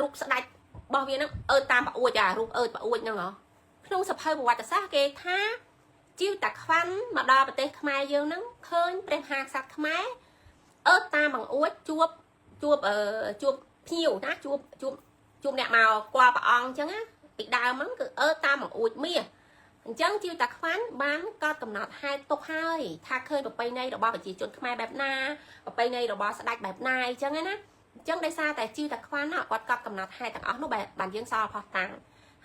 រូបស្ដាច់ របស់វាហ្នឹងអឺតតាមប្អួចអារូបអឺតប្អួចហ្នឹងហ៎ក្នុងសភៅប្រវត្តិសាស្ត្រគេថាជីវតាខ្វាន់មកដល់ប្រទេសខ្មែរយើងហ្នឹងឃើញព្រះមហាក្សត្រខ្មែរអឺតតាមបង្អួចជួបជួបអឺជួបភ្ញៀវណាជួបជួបជួបអ្នកមកគាល់ព្រះអង្គអញ្ចឹងណាពីដើមហ្នឹងគឺអឺតតាមបង្អួចមាសអញ្ចឹងជីវតាខ្វាន់បានកត់កំណត់ហេតុទុកហើយថាឃើញប្រពៃណីរបស់ប្រជាជនខ្មែរបែបណាប្រពៃណីរបស់ស្ដេចបែបណាអញ្ចឹងណាអញ្ចឹងដោយសារតែជីវតាខ្វាន់គាត់កត់កំណត់ហេតុទាំងអស់នោះបែបបានយើងសល់ផុសតាំង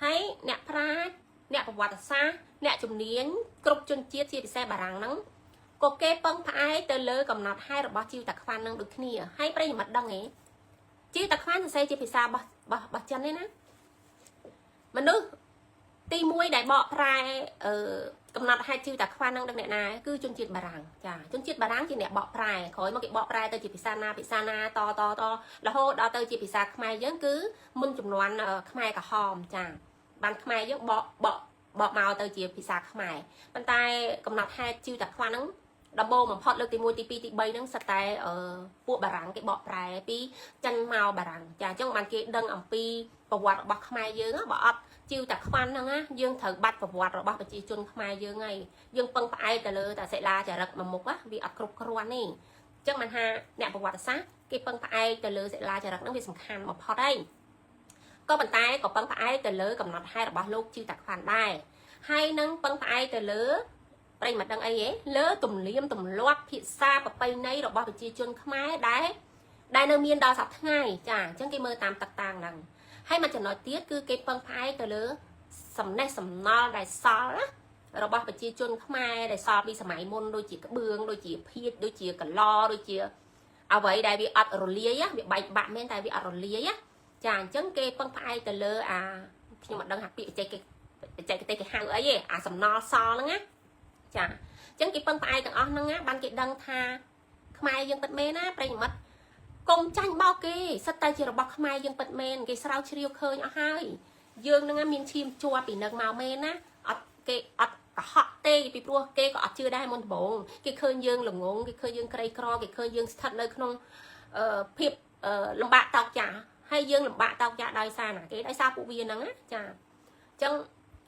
ហើយអ្នកប្រាជ្ញអ្នកប្រវត្តិសាស្ត្រអ្នកជំនាញគ្រប់ជនជាតិជាពិសេសបារាំងហ្នឹងក៏គេពឹងផ្អែកទៅលើកំណត់ហេតុរបស់ជីវតាខ្វាន់នឹងដូចគ្នាហើយប្រិយមិត្តដឹងទេជីវតាខ្វាន់សរសេរជាភាសារបស់របស់ចិនទេណាមនុស្សទី1ដែលបកប្រែអឺកំណត់ហេតុជីវតាខ្វាន់នឹងដឹងអ្នកណាគឺជនជាតិបារាំងចាជនជាតិបារាំងជាអ្នកបកប្រែក្រោយមកគេបកប្រែទៅជាភាសាណាភាសាណាតតតរហូតដល់ទៅជាភាសាខ្មែរយើងគឺមុនចំនួនខ្មែរក្រហមចាបានខ្មែរយើងបកបកបកមកទៅជាភាសាខ្មែរប៉ុន្តែកំណត់ហេតុជីវតាខ្វាន់ហ្នឹងដំបូងបំផុតលើកទី1ទី2ទី3ហ្នឹងសិតតែពួកបារាំងគេបកប្រែពីចិនមកបារាំងចាអញ្ចឹងបានគេដឹងអំពីប្រវត្តិរបស់ខ្មែរយើងបើអត់ជីវតាខ្វាន់ហ្នឹងណាយើងត្រូវបាត់ប្រវត្តិរបស់ប្រជាជនខ្មែរយើងហើយយើងពឹងផ្អែកទៅលើតាសិលាចារឹកមួយមុខវាអត់គ្រប់គ្រាន់ទេអញ្ចឹងបានថាអ្នកប្រវត្តិសាស្ត្រគេពឹងផ្អែកទៅលើសិលាចារឹកហ្នឹងវាសំខាន់បំផុតហើយក៏ប៉ុន្តែក៏ពឹងផ្អែកទៅលើកំណត់ហេតុរបស់លោកជីវតាខ្វាន់ដែរហើយនឹងពឹងផ្អែកទៅលើប្រិយមិនដឹងអីទេលើទំនៀមទម្លាប់ភាសាប្រពៃណីរបស់ប្រជាជនខ្មែរដែលដែលនៅមានដល់សប្តាហ៍ថ្ងៃចាអញ្ចឹងគេមើលតាមទឹកតាំងហ្នឹងហើយមួយចំណុចទៀតគឺគេពឹងផ្អែកទៅលើសំណេះសំណល់ដែលសល់ណារបស់ប្រជាជនខ្មែរដែលសល់ពីសម័យមុនដូចជាក្បឿងដូចជាភៀតដូចជាកឡដូចជាអ្វីដែលវាអត់រលាយវាបែកបាក់មែនតែវាអត់រលាយចាអញ្ចឹងគេពឹងផ្អែកទៅលើអាខ្ញុំមិនដឹងថាពាក្យបច្ចេកបច្ចេកទេសគេហៅអីទេអាសំណល់សល់ហ្នឹងណាចាអញ្ចឹងគេពឹងផ្អែកទាំងអស់ហ្នឹងណាបានគេដឹងថាខ្មែរយើងពិតមែនណាប្រិយមិត្តកុំចាញ់បោកគេសិតតែជារបស់ខ្មែរយើងពិតមែនគេស្រាវជ្រាវឃើញអស់ហើយយើងនឹងមានឈាមជាប់ពីនឹងមកមែនណាអត់គេអត់កុហកទេពីព្រោះគេក៏អត់ជឿដែរមុនដំបូងគេឃើញយើងល្ងងគេឃើញយើងក្រីក្រគេឃើញយើងស្ថិតនៅក្នុងភាពលំបាកតោកចាស់ហើយយើងលំបាកតោកចាស់ដោយសារណាគេដោយសារពួកវាហ្នឹងណាចាអញ្ចឹង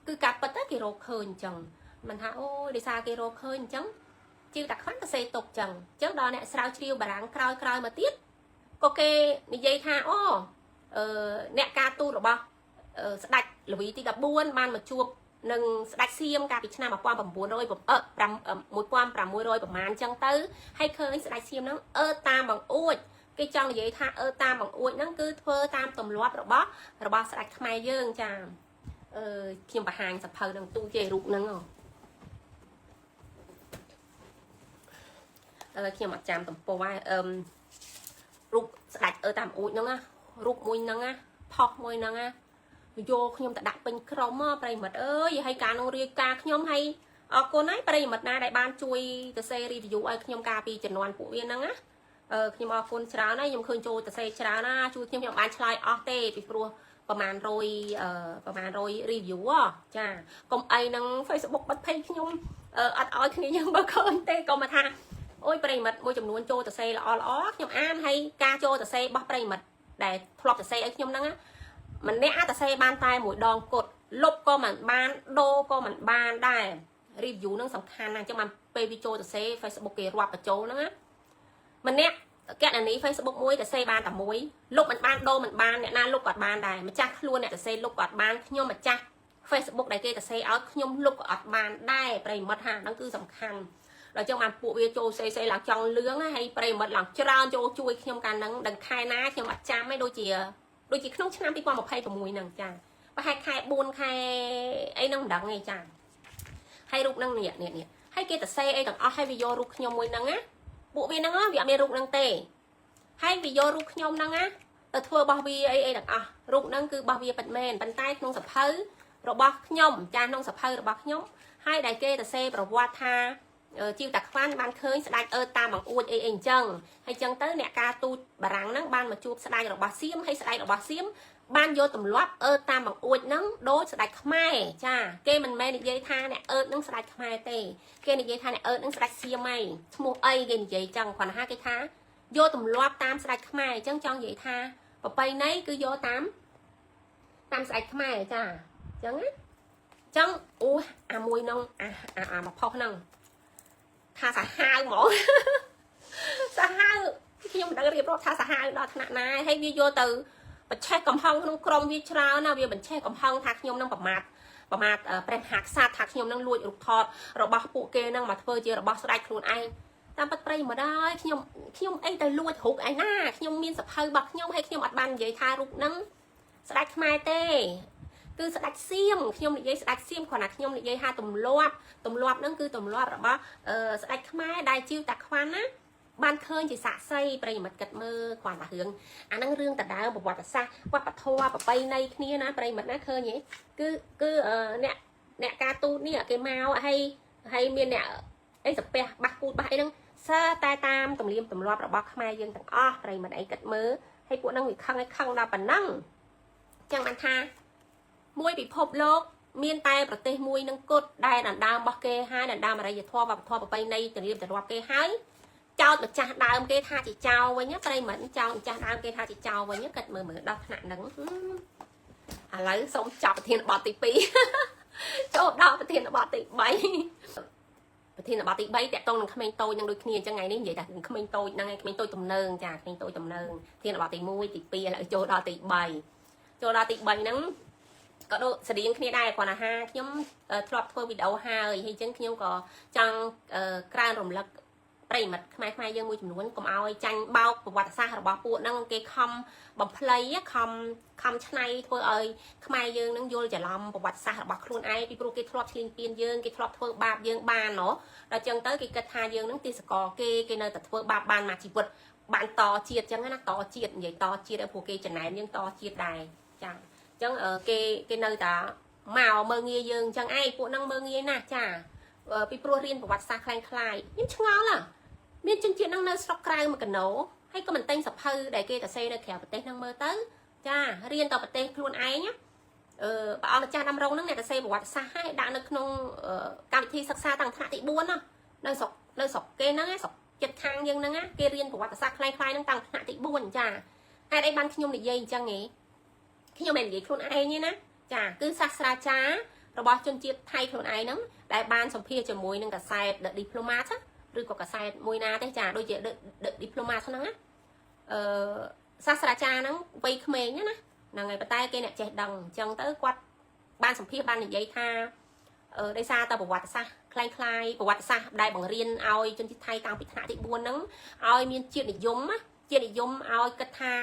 គឺការពិតទៅគេរកឃើញអញ្ចឹងមិនថាអូយដោយសារគេរកឃើញអញ្ចឹងជីវតាខ្វាន់ក៏សេទុកអញ្ចឹងអញ្ចឹងដល់អ្នកស្រាវជ្រាវបារាំងក្រោយក្រោយមកទៀតក៏គេនិយាយថាអូអឺអ្នកការទូតរបស់ស្ដេចលវីទី14បានមកជួបនឹងស្ដេចសៀមកាលពីឆ្នាំ1900 1600ប្រហែលអញ្ចឹងទៅហើយឃើញស្ដេចសៀមហ្នឹងអឺតាមបង្អួចគេចង់និយាយថាអឺតាមបង្អួចហ្នឹងគឺធ្វើតាមទម្លាប់របស់របស់ស្ដេចខ្មែរយើងចាអឺខ្ញុំបង្ហាញសភៅនឹងទូជេរូបហ្នឹងអឺខ្ញុំអត់ចាំទំព័រហើយអឺរូបស្ដេចអឺតាមអួចហ្នឹងណារូបមួយហ្នឹងណាផុសមួយហ្នឹងណាយកខ្ញុំទៅដាក់ពេញក្រុមប្រិមិត្តអើយហើយការនឹងរាយការខ្ញុំហើយអរគុណហើយប្រិមិត្តណាដែលបានជួយទៅសេ review ឲ្យខ្ញុំកាលពីជំនាន់ពួកវាហ្នឹងណាអឺខ្ញុំអរគុណច្រើនហើយខ្ញុំឃើញចូលទៅសេច្រើនណាជួយខ្ញុំខ្ញុំបានឆ្លើយអស់ទេពីព្រោះប្រហែល100អឺប្រហែល100 review ចាកុំអីនឹង Facebook បិទ page ខ្ញុំអត់ឲ្យគ្នាយើងមើលឃើញទេកុំមកថាអូយប្រិមិត្តមួយចំនួនចូលទៅសេល្អល្អខ្ញុំអានហើយការចូលទៅសេរបស់ប្រិមិត្តដែលធ្លាប់ទៅសេឲ្យខ្ញុំហ្នឹងម្នាក់អាចទៅសេបានតែមួយដងគត់លុបក៏មិនបានដូរក៏មិនបានដែរ review ហ្នឹងសំខាន់ណាស់អញ្ចឹងបានពេលវាចូលទៅសេ Facebook គេរាប់បញ្ចូលហ្នឹងណាម្នាក់កណនី Facebook មួយទៅសេបានតែមួយលុបមិនបានដូរមិនបានអ្នកណាលុបក៏បានដែរម្ចាស់ខ្លួនអ្នកទៅសេលុបក៏បានខ្ញុំម្ចាស់ Facebook ដែលគេទៅសេឲ្យខ្ញុំលុបក៏អត់បានដែរប្រិមិត្តហាហ្នឹងគឺសំខាន់ដល់ចឹងបានពួកវាចូលសេសេឡើងចង់លឿងហើយប្រិមិត្តឡើងច្រើនចូលជួយខ្ញុំកាលហ្នឹងដឹងខែណាខ្ញុំអត់ចាំទេដូចជាដូចជាក្នុងឆ្នាំ2026ហ្នឹងចាប្រហែលខែ4ខែអីហ្នឹងមិនដឹងទេចាហើយរូបហ្នឹងនេះនេះនេះហើយគេទៅសេអីទាំងអស់ហើយវាយករូបខ្ញុំមួយហ្នឹងណាពួកវាហ្នឹងវាអត់មានរូបហ្នឹងទេហើយវាយករូបខ្ញុំហ្នឹងណាទៅធ្វើរបស់វាអីអីទាំងអស់រូបហ្នឹងគឺរបស់វាពិតមែនប៉ុន្តែក្នុងសភៅរបស់ខ្ញុំចាក្នុងសភៅរបស់ខ្ញុំហើយដែលគេទៅសេប្រវត្តិថាជីវតាខ្វាន់បានឃើញស្ដេចអឺតាមបង្អួចអីអីអញ្ចឹងហើយអញ្ចឹងទៅអ្នកការទូតបារាំងហ្នឹងបានមកជួបស្ដេចរបស់សៀមហើយស្ដេចរបស់សៀមបានយកទម្លាប់អឺតាមបង្អួចហ្នឹងដូចស្ដេចខ្មែរចាគេមិនមែននិយាយថាអ្នកអឺហ្នឹងស្ដេចខ្មែរទេគេនិយាយថាអ្នកអឺហ្នឹងស្ដេចសៀមហីឈ្មោះអីគេនិយាយចឹងគ្រាន់តែថាគេថាយកទម្លាប់តាមស្ដេចខ្មែរអញ្ចឹងចង់និយាយថាប្រពៃណីគឺយកតាម តាមស្អែកខ្មែរចាអញ្ចឹងណាអញ្ចឹងអូអាមួយហ្នឹងអាអាអាមកផុសហ្នឹងថាសាហាវហ្មង សាហាវខ្ញុំមិនដឹងរៀបរាប់ថាសាហាវដល់ថ្នាក់ណាហើយវាយកទៅបញ្ឆេះកំហឹងក្នុងក្រុមវាច្រើនណាវាបញ្ឆេះកំហឹងថាខ្ញុំនឹងប្រមាថប្រមាថព្រះមហាក្សត្រថាខ្ញុំនឹងលួចរូបថតរបស់ពួកគេនឹងមកធ្វើជារបស់ស្ដេចខ្លួនឯងតាមពិតប្រិយមកដល់ខ្ញុំខ្ញុំអីទៅលួចរូបឯណាខ្ញុំមានសភៅរបស់ខ្ញុំហើយខ្ញុំអត់បាននិយាយថារូបហ្នឹងស្ដេចខ្មែរទេគឺស្ដេចសៀមខ្ញុំនិយាយស្ដេចសៀមគ្រាន់តែខ្ញុំនិយាយថាទម្លាប់ទម្លាប់ហ្នឹងគឺទម្លាប់របស់ស្ដេចខ្មែរដែលជីវតាខ្វាន់ណាបានឃើញជាសាក្សីប្រិយមិត្តគិតមើលគ្រាន់តែរឿងអាហ្នឹងរឿងដដើមប្រវត្តិសាស្ត្រវប្បធម៌ប្រពៃណីគ្នាណាប្រិយមិត្តណាឃើញទេគឺគឺអ្នកអ្នកការទូតនេះគេមកហើយហើយមានអ្នកអីសាពះបាសគូតបាសអីហ្នឹងសើតែតាមទំនៀមទម្លាប់របស់ខ្មែរយើងទាំងអស់ប្រិយមិត្តអីគិតមើលហើយពួកហ្នឹងវាខឹងឲ្យខឹងដល់ប៉ុណ្ណឹងចឹងបានថាមួយពិភពលោកមានតែប្រទេសមួយនឹងគត់ដែលដណ្ដើមរបស់គេហើយដណ្ដើមអរិយធម៌វប្បធម៌ប្រពៃណីទំនៀមទម្លាប់គេហើយចោតម្ចាស់ដើមគេថាជាចោលវិញប្រិយមិត្តចោតម្ចាស់ដើមគេថាជាចោលវិញគិតមើលមើលដល់ថ្នាក់ហ្នឹងឥឡូវសូមចប់ប្រធានបទទី2ចូលដល់ប្រធានបទទី3ប្រធានបទទី3តាក់ទងនឹងក្មេងតូចនឹងដូចគ្នាអញ្ចឹងថ្ងៃនេះនិយាយតែក្មេងតូចហ្នឹងឯងក្មេងតូចទំនើងចាក្មេងតូចទំនើងប្រធានបទទី1ទី2ឥឡូវចូលដល់ទី3ចូលដល់ទី3ហ្នឹងក៏ដូចស្តៀងគ្នាដែរគ្រាន់តែថាខ្ញុំធ្លាប់ធ្វើវីដេអូហើយហើយអញ្ចឹងខ្ញុំក៏ចង់ក្រើនរំលឹកប្រិយមិត្តខ្មែរខ្មែរយើងមួយចំនួនកុំឲ្យចាញ់បោកប្រវត្តិសាស្ត្ររបស់ពួកហ្នឹងគេខំបំភ្លៃខំខំឆ្នៃធ្វើឲ្យខ្មែរយើងនឹងយល់ច្រឡំប្រវត្តិសាស្ត្ររបស់ខ្លួនឯងពីព្រោះគេធ្លាប់ឈ្លានពានយើងគេធ្លាប់ធ្វើបាបយើងបានណោះដល់ចឹងទៅគេគិតថាយើងនឹងទីសកគេគេនៅតែធ្វើបាបបានមួយជីវិតបានតជាតិចឹងណាតជាតិនិយាយតជាតិឲ្យព្រោះគេចំណែនយើងតជាតិដែរចាអញ្ចឹងគេគេនៅតែមកមើងងាយយើងអញ្ចឹងឯងពួកហ្នឹងមើងងាយណាស់ចាពីព្រោះរៀនប្រវត្តិសាស្ត្រคล้ายៗខ្ញុំឆ្ងល់ហ่ะមានជនជាតិហ្នឹងនៅស្រុកក្រៅមកកណោហើយក៏មិនតែងសភៅដែលគេតសេនៅក្រៅប្រទេសហ្នឹងមើលទៅចារៀនតប្រទេសខ្លួនឯងអឺព្រះអង្គម្ចាស់ដាំរងហ្នឹងអ្នកតសេប្រវត្តិសាស្ត្រហើយដាក់នៅក្នុងកម្មវិធីសិក្សាតាំងថ្នាក់ទី4ណានៅស្រុកនៅស្រុកគេហ្នឹងស្រុកចិត្តខាងយើងហ្នឹងគេរៀនប្រវត្តិសាស្ត្រคล้ายៗហ្នឹងតាំងថ្នាក់ទី4ចាហេតុអីបានខ្ញុំនិយាយអញ្ចឹងហ៎ខ្ញុំមិននិយាយខ្លួនឯងទេណាចាគឺសាស្ត្រាចារ្យរបស់ជនជាតិថៃខ្លួនឯងហ្នឹងដែលបានសម្ភាសជាមួយនឹងកាសែត The Diplomat ឬក៏កាសែតមួយណាទេចាដូចជា The Diplomat ហ្នឹងណាអឺសាស្ត្រាចារ្យហ្នឹងវ័យក្មេងណាហ្នឹងហើយប៉ុន្តែគេអ្នកចេះដឹងអញ្ចឹងទៅគាត់បានសម្ភាសបាននិយាយថាអឺដោយសារតែប្រវត្តិសាស្ត្រคล้ายៗប្រវត្តិសាស្ត្រដែលបង្រៀនឲ្យជនជាតិថៃតាំងពីថ្នាក់ទី4ហ្នឹងឲ្យមានជាតិនិយមណាជាតិនិយមឲ្យគិតថា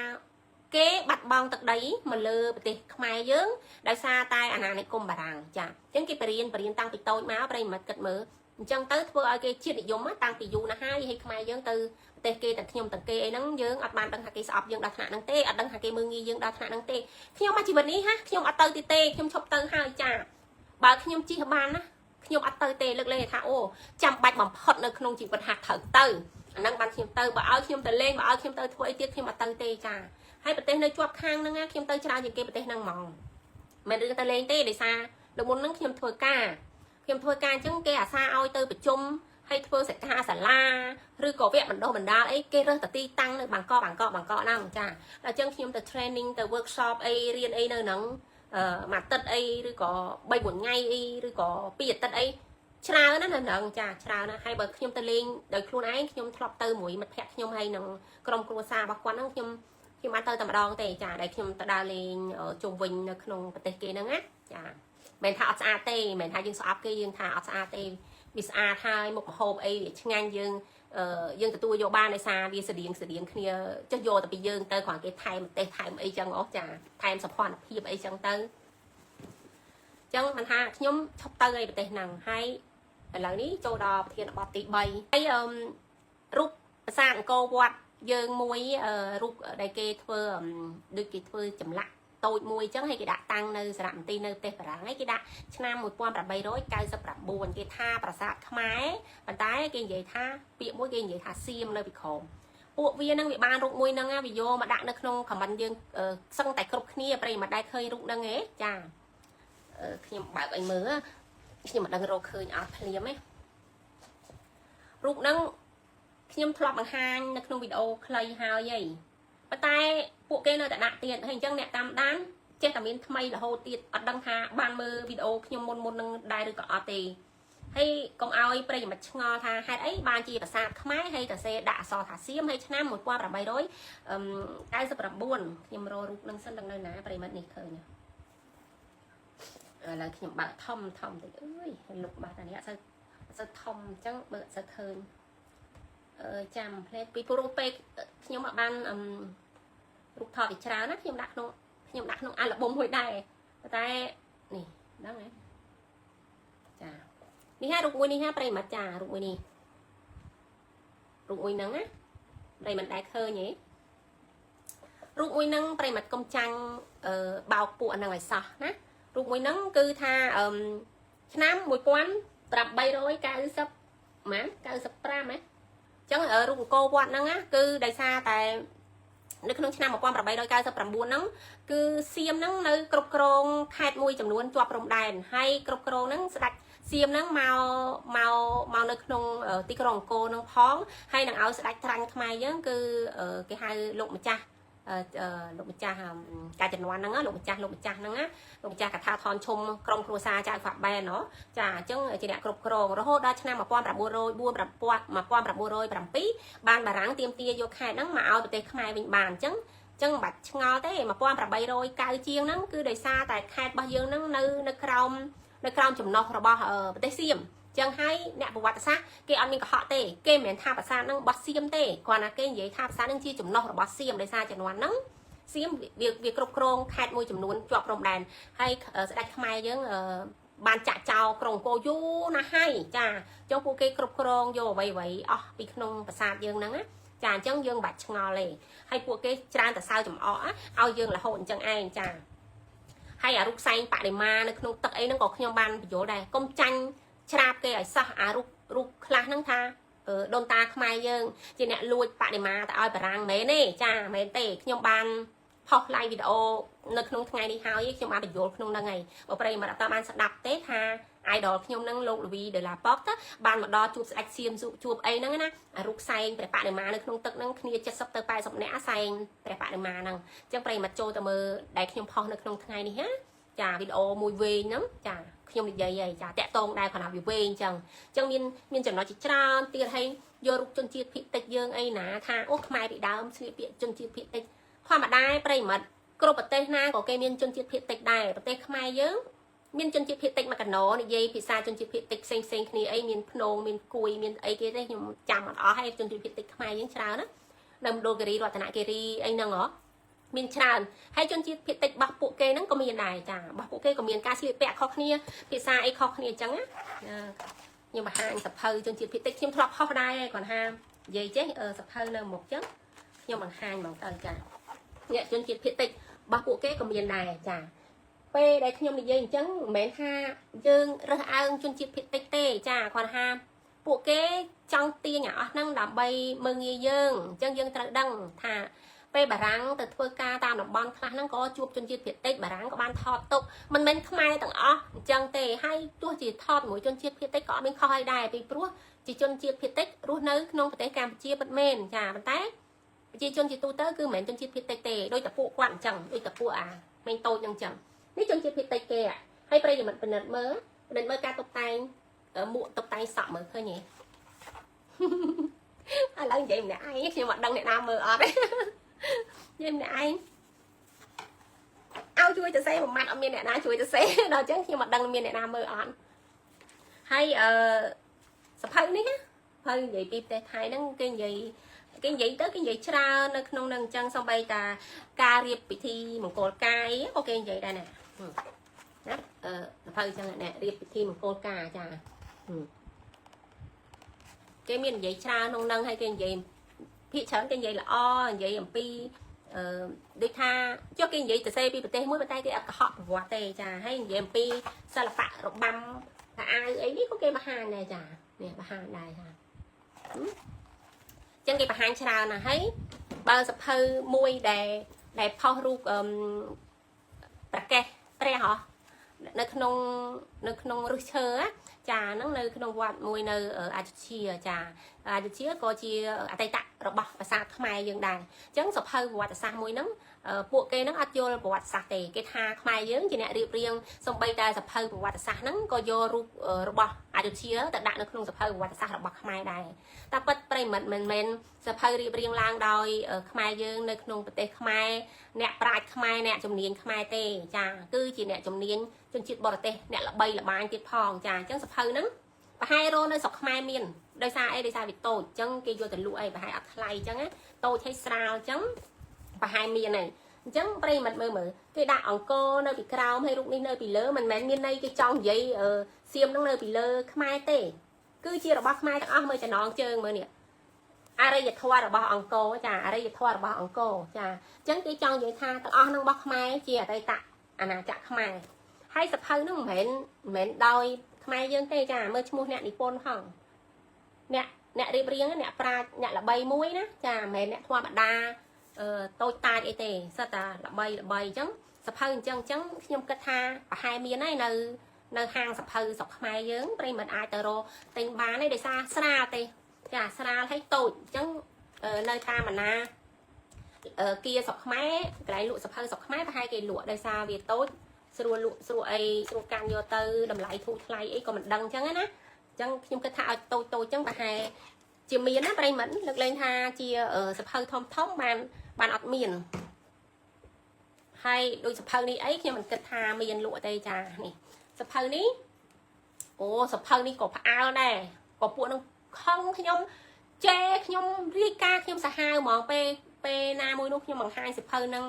គេបាត់បង់ទឹកដីមកលើប្រទេសខ្មែរយើងដោយសារតែអាណានិគមបារាំងចាអញ្ចឹងគេបរៀនបរៀនតាំងពីតូចមកប្រិយមិត្តគិតមើលអញ្ចឹងទៅធ្វើឲ្យគេជាតិនិយមតាំងពីយូរណាស់ហើយហើយខ្មែរយើងទៅប្រទេសគេទាំងខ្ញុំទាំងគេអីហ្នឹងយើងអត់បានដឹងថាគេស្អប់យើងដល់ថ្នាក់ហ្នឹងទេអត់ដឹងថាគេមើងងាយយើងដល់ថ្នាក់ហ្នឹងទេខ្ញុំមកជីវិតនេះហាខ្ញុំអត់ទៅទៀតទេខ្ញុំឈប់ទៅហើយចាបើខ្ញុំជិះបានណាខ្ញុំអត់ទៅទេលើកលែងថាអូចាំបាច់បំផុតនៅក្នុងជីវិតហាក់ត្រូវទៅអាហ្នឹងបានខ្ញុំទៅបើឲ្យខ្ញុំទៅលេងបើឲ្យខ្ញុំទៅធ្វើអីទៀតខ្ញុំអត់ទៅទេចាហើយប្រទេសនៅជាប់ខាងហ្នឹងណាខ្ញុំទៅច្រើនជាងគេប្រទេសហ្នឹងហ្មងមិនរឿងទៅលេងទេដោយសារលើមុនហ្នឹងខ្ញុំធ្វើការខ្ញុំធ្វើការអញ្ចឹងគេអាសាឲ្យទៅប្រជុំហើយធ្វើសិក្ខាសាលាឬក៏វគ្គបណ្ដុះបណ្ដាលអីគេរើសតែទីតាំងនៅបាងកកបាងកកបាងកកហ្នឹងចាដល់អញ្ចឹងខ្ញុំទៅ training ទៅ workshop អីរៀនអីនៅហ្នឹងអឺមួយអាទិត្យអីឬក៏3 4ថ្ងៃអីឬក៏2អាទិត្យអីច្រើនណាស់នៅហ្នឹងចាច្រើនណាស់ហើយបើខ្ញុំទៅលេងដោយខ្លួនឯងខ្ញុំធ្លាប់ទៅមួយមិត្តភ័ក្ដិខ្ញុំហើយនឹងក្រុមគ្រួសាររបស់គាត់ហ្នឹងខ្ញុំខ្ញុំបានទៅតែម្ដងទេចាដែលខ្ញុំទៅដើរលេងជុំវិញនៅក្នុងប្រទេសគេហ្នឹងណាចាមិនថាអត់ស្អាតទេមិនថាយើងស្អប់គេយើងថាអត់ស្អាតទេវាស្អាតហើយមុខម្ហូបអីវាឆ្ងាញ់យើងអឺយើងទទួលយកបានដោយសារវាស្តៀងស្តៀងគ្នាចុះយកតែពីយើងទៅគ្រាន់គេថែមម្ទេសថែមអីចឹងអូចាថែមសោភ័ណភាពអីចឹងទៅចឹងមិនថាខ្ញុំឈប់ទៅអីប្រទេសហ្នឹងហើយឥឡូវនេះចូលដល់ប្រធានបទទី3ហើយអឺរូបប្រាសាទអង្គរវត្តយើងមួយរូបដែលគេធ្វើដូចគេធ្វើចម្លាក់តូចមួយអញ្ចឹងហើយគេដាក់តាំងនៅសារមន្ទីរនៅប្រទេសបារាំងហើយគេដាក់ឆ្នាំ1899គេថាប្រាសាទខ្មែរប៉ុន្តែគេនិយាយថាពាក្យមួយគេនិយាយថាសៀមនៅពីក្រោមពួកវានឹងវាបានរូបមួយហ្នឹងវាយកមកដាក់នៅក្នុង comment យើងសឹងតែគ្រប់គ្នាប្រិយមិនដែលឃើញរូបហ្នឹងឯងចាខ្ញុំបើកឲ្យមើលខ្ញុំមិនដឹងរកឃើញអត់ភ្លាមទេរូបហ្នឹងខ្ញុំធ្លាប់បង្ហាញនៅក្នុងវីដេអូខ្លីហើយហីប៉ុន្តែពួកគេនៅតែដាក់ទៀតហើយអញ្ចឹងអ្នកតាមដាន ចេះតែមានថ្មីរហូតទៀតអត់ដឹងថាបានមើលវីដេអូខ្ញុំមុនមុននឹងដែរឬក៏អត់ទេហើយកុំឲ្យប្រិយមិត្តឆ្ងល់ថាហេតុអីបានជាប្រាសាទខ្មែរហើយតសេដាក់អក្សរថាសៀមហើយឆ្នាំ1899ខ្ញុំរករូបនឹងសិនដឹងនៅណាប្រិយមិត្តនេះឃើញឥឡូវខ្ញុំបើកធំធំតិចអើយលុបបាត់អានេះអត់សូវធំអញ្ចឹងបើអត់សូវឃើញអឺចាំផ្លេតពីព្រោះពេលខ្ញុំអត់បានអឺរូបថតពីច្រើនណាខ្ញុំដាក់ក្នុងអាល់ប៊ុមមួយដែរតែនេះដឹងហ៎ចានេះហារូបមួយនេះហាប្រិយមិត្តចារូបមួយនេះរូបមួយហ្នឹងណាប្រិយមិត្តដែរឃើញទេរូបមួយហ្នឹងប្រិយមិត្តកុំចាញ់អឺបោកពួកអាហ្នឹងឲ្យសោះណារូបមួយហ្នឹងគឺថាអឺឆ្នាំ1890ម៉ាន95ហ៎ចឹងរូបអង្គរវត្តហ្នឹងណាគឺដោយសារតែនៅក្នុងឆ្នាំ1899ហ្នឹងគឺសៀមហ្នឹងនៅគ្រប់គ្រងខេត្តមួយចំនួនជាប់ព្រំដែនហើយគ្រប់គ្រងហ្នឹងស្ដេចសៀមហ្នឹងមកមកមកនៅក្នុងទីក្រុងអង្គរហ្នឹងផងហើយនឹងឲ្យស្ដេចត្រាញ់ខ្មែរយើងគឺគេហៅលោកម្ចាស់លោកម្ចាស់ការជំនាន់ហ្នឹងលោកម្ចាស់លោកម្ចាស់ហ្នឹងណាលោកម្ចាស់កថាថនឈុំក្រុមគ្រួសារចៅហ្វាក់បែនណចាអញ្ចឹងជាអ្នកគ្រប់គ្រងរហូតដល់ឆ្នាំ1904 1907បានបារាំងទាមទារយកខេត្តហ្នឹងមកឲ្យប្រទេសខ្មែរវិញបានអញ្ចឹងចឹងមិនបាច់ឆ្ងល់ទេ1890ជាងហ្នឹងគឺដោយសារតែខេត្តរបស់យើងហ្នឹងនៅនៅក្រោមនៅក្រោមចំណុះរបស់ប្រទេសសៀមចឹងហើយអ្នកប្រវត្តិសាស្ត្រគេអត់មានកុហកទេគេមិនមែនថាប្រាសាទហ្នឹងរបស់សៀមទេគ្រាន់តែគេនិយាយថាប្រាសាទហ្នឹងជាចំណុះរបស់សៀមដោយសារជំនាន់ហ្នឹងសៀមវាវាគ្រប់គ្រងខេត្តមួយចំនួនជាប់ព្រំដែនហើយស្ដេចខ្មែរយើងបានចាក់ចោលក្រុងអង្គរយូរណាស់ហើយចាចុះពួកគេគ្រប់គ្រងយកអ្វីអ្វីអស់ពីក្នុងប្រាសាទយើងហ្នឹងណាចាអញ្ចឹងយើងមិនបាច់ឆ្ងល់ទេហើយពួកគេច្រើនតែសើចំអកឲ្យយើងរហូតអញ្ចឹងឯងចាហើយអារូបផ្សែងបដិមានៅក្នុងទឹកអីហ្នឹងក៏ខ្ញុំបានបញ្យល់ដែរកុំចាញ់ច្រាបគេឲ្យសោះអារូបរូបខ្លះហ្នឹងថាដូនតាខ្មែរយើងជាអ្នកលួចបដិមាទៅឲ្យបារាំងមែនទេចាមែនទេខ្ញុំបានផុស live វីដេអូនៅក្នុងថ្ងៃនេះហើយខ្ញុំបានបញ្យល់ក្នុងហ្នឹងហើយបើប្រិយមិត្តអត់បានស្ដាប់ទេថា idol ខ្ញុំហ្នឹងលោកលវីដេឡាប៉ុកទៅបានមកដល់ជួបស្ដេចសៀមជួបអីហ្នឹងណាអារូបផ្សែងព្រះបដិមានៅក្នុងទឹកហ្នឹងគ្នា70ទៅ80នាក់ផ្សែងព្រះបដិមាហ្នឹងអញ្ចឹងប្រិយមិត្តចូលទៅមើលដែលខ្ញុំផុសនៅក្នុងថ្ងៃនេះណាចាវីដេអូមួយវែងហ្នឹងចាខ្ញុំនិយាយហើយចាតាក់តងដែរគ្រាន់តែវាវែងអញ្ចឹងអញ្ចឹងមានមានចំណុចជាច្រើនទៀតហើយយករូបជនជាតិភាគតិចយើងអីណាថាអូខ្មែរពីដើមស្លៀកពាក់ជនជាតិភាគតិចធម្មតាប្រិយមិត្តគ្រប់ប្រទេសណាក៏គេមានជនជាតិភាគតិចដែរប្រទេសខ្មែរយើងមានជនជាតិភាគតិចមកកណោនិយាយភាសាជនជាតិភាគតិចផ្សេងផ្សេងគ្នាអីមានភ្នងមានគួយមានអីគេទេខ្ញុំចាំអត់អស់ហើយជនជាតិភាគតិចខ្មែរយើងច្រើនណានៅមណ្ឌលគិរីរតនគិរីអីហ្នឹងហ៎មានច្រើនហើយជនជាតិភាគតិចរបស់ពួកគេហ្នឹងក៏មានដែរចារបស់ពួកគេក៏មានការស្លៀកពាក់ខុសគ្នាភាសាអីខុសគ្នាអញ្ចឹងណាខ្ញុំបង្ហាញសភៅជនជាតិភាគតិចខ្ញុំធ្លាប់ខុសដែរគ្រាន់ថានិយាយចេះសភៅនៅមុខអញ្ចឹងខ្ញុំបង្ហាញហ្មងទៅចាអ្នកជនជាតិភាគតិចរបស់ពួកគេក៏មានដែរចាពេលដែលខ្ញុំនិយាយអញ្ចឹងមិនមែនថាយើងរើសអើងជនជាតិភាគតិចទេចាគ្រាន់ថាពួកគេចង់ទាញអាអស់ហ្នឹងដើម្បីមើងងាយយើងអញ្ចឹងយើងត្រូវដឹងថាពេលបារាំងទៅធ្វើការតាមតំបន់ខ្លះហ្នឹងក៏ជួបជនជាតិភាគតិចបារាំងក៏បានថតទុកមិនមែនខ្មែរទាំងអស់អញ្ចឹងទេហើយទោះជាថតមួយជនជាតិភាគតិចក៏អត់មានខុសអីដែរពីព្រោះជាជនជាតិភាគតិចរស់នៅក្នុងប្រទេសកម្ពុជាពិតមែនចាប៉ុន្តែប្រជាជនជាទូទៅគឺមិនមែនជនជាតិភាគតិចទេដូចតែពួកគាត់អញ្ចឹងដូចតែពួកអាមេងតូចហ្នឹងអញ្ចឹងនេះជនជាតិភាគតិចគេហើយប្រិយមិត្តពិនិត្យមើលពិនិត្យមើលការតុបតែងមួកតុបតែងសក់មើលឃើញទេឥឡូវនិយាយម្នាក់ឯងខ្ញុំអត់ដឹងអ្នកណាមើលអត់ទេនិយាយម្នាក់ឯងឲ្យជួយទៅសេមួយម៉ាត់អត់មានអ្នកណាជួយទៅសេដល់អញ្ចឹងខ្ញុំអត់ដឹងមានអ្នកណាមើលអត់ហើយអឺសភៅនេះណាភៅនិយាយពីប្រទេសថៃហ្នឹងគេនិយាយគេនិយាយទៅគេនិយាយច្រើននៅក្នុងនឹងអញ្ចឹងសំបីតាការរៀបពិធីមង្គលកាយក៏គេនិយាយដែរណាណាអឺសភៅអញ្ចឹងណារៀបពិធីមង្គលការចាគេមាននិយាយច្រើនក្នុងនឹងហើយគេនិយាយភាគច្រើនគេនិយាយល្អនិយាយអំពីអឺដូចថាចុះគេនិយាយទៅសេពីប្រទេសមួយប៉ុន្តែគេអត់កុហកប្រវត្តិទេចាហើយនិយាយអំពីសិល្បៈរបាំថាអាវអីនេះក៏គេបង្ហាញដែរចានេះបង្ហាញដែរចាចឹងគេបង្ហាញច្រើនណាស់ហើយបើសភៅមួយដែលដែលផុសរូបអឺប្រកេះព្រះហ៎នៅក្នុងនៅក្នុងរឹសឈើចាហ្នឹងនៅក្នុងវត្តមួយនៅអយុធ្យាចាអយុធ្យាក៏ជាអតីតរបស់ប្រាសាទខ្មែរយើងដែរអញ្ចឹងសភៅប្រវត្តិសាស្ត្រមួយហ្នឹង ពួកគេហ្នឹងអត់យល់ប្រវត្តិសាស្ត្រទេគេថាខ្មែរយើងជាអ្នករៀបរៀងសំបីតែសភៅប្រវត្តិសាស្ត្រហ្នឹងក៏យករូបរបស់អយុធ្យាទៅដាក់នៅក្នុងសភៅប្រវត្តិសាស្ត្ររបស់ខ្មែរដែរតែពិតប្រិមិត្តមិនមែនសភៅរៀបរៀងឡើងដោយខ្មែរយើងនៅក្នុងប្រទេសខ្មែរអ្នកប្រាជ្ញខ្មែរអ្នកជំនាញខ្មែរទេចាគឺជាអ្នកជំនាញជនជាតិបរទេសអ្នកល្បីល្បាញទៀតផងចាអញ្ចឹងសភៅហ្នឹងប្រហែលរនៅស្រុកខ្មែរមានដោយសារអីដោយសារវាតូចអញ្ចឹងគេយកទៅលក់អីប្រហែលអត់ថ្លៃអញ្ចឹងណាតូចឲ្យស្រាលអញ្ចឹងប្រហែលមានហើយអញ្ចឹងប្រិមិត្តមើលមើលគេដាក់អង្គរនៅពីក្រោមហើយរូបនេះនៅពីលើមិនមែនមានន័យគេចង់និយាយសៀមនឹងនៅពីលើខ្មែរទេគឺជារបស់ខ្មែរទាំងអស់មើលចំណងជើងមើលនេះអរិយធម៌របស់អង្គរចាអរិយធម៌របស់អង្គរចាអញ្ចឹងគេចង់និយាយថាទាំងអស់នឹងរបស់ខ្មែរជាអតីតអាណាចក្រខ្មែរហើយសភៅនឹងមិនមែនដោយខ្មែរយើងទេចាមើលឈ្មោះអ្នកនិពន្ធផងអ្នករៀបរៀងអ្នកប្រាជ្ញអ្នកល្បីមួយណាចាមិនមែនអ្នកធម្មតាអឺតូចតាចអីទេសិតតាល្បីល្បីអញ្ចឹងសភៅអញ្ចឹងអញ្ចឹងខ្ញុំគិតថាប្រហែលមានហើយនៅហាងសភៅស្រុកខ្មែរយើងប្រិយមិត្តអាចទៅរកទិញបានទេដោយសារស្រាលទេចាស្រាលហើយតូចអញ្ចឹងនៅតាមបណ្ណាគៀស្រុកខ្មែរកន្លែងលក់សភៅស្រុកខ្មែរប្រហែលគេលក់ដោយសារវាតូចស្រួលលក់ស្រួលអីស្រួលកាន់យកទៅតម្លៃធូរថ្លៃអីក៏មិនដឹងអញ្ចឹងណាអញ្ចឹងខ្ញុំគិតថាឲ្យតូចតូចអញ្ចឹងប្រហែលជាមានណាប្រិមិត្តលើកលែងថាជាសភៅធំធំបានបានអត់មានហើយដូចសភៅនេះអីខ្ញុំមិនគិតថាមានលក់ទេចានេះសភៅនេះអូសភៅនេះក៏ផ្អើលដែរក៏ពួកនឹងខឹងខ្ញុំជេរខ្ញុំរាយការខ្ញុំសាហាវហ្មងពេលពេលណាមួយនោះខ្ញុំបង្ហាញសភៅនឹង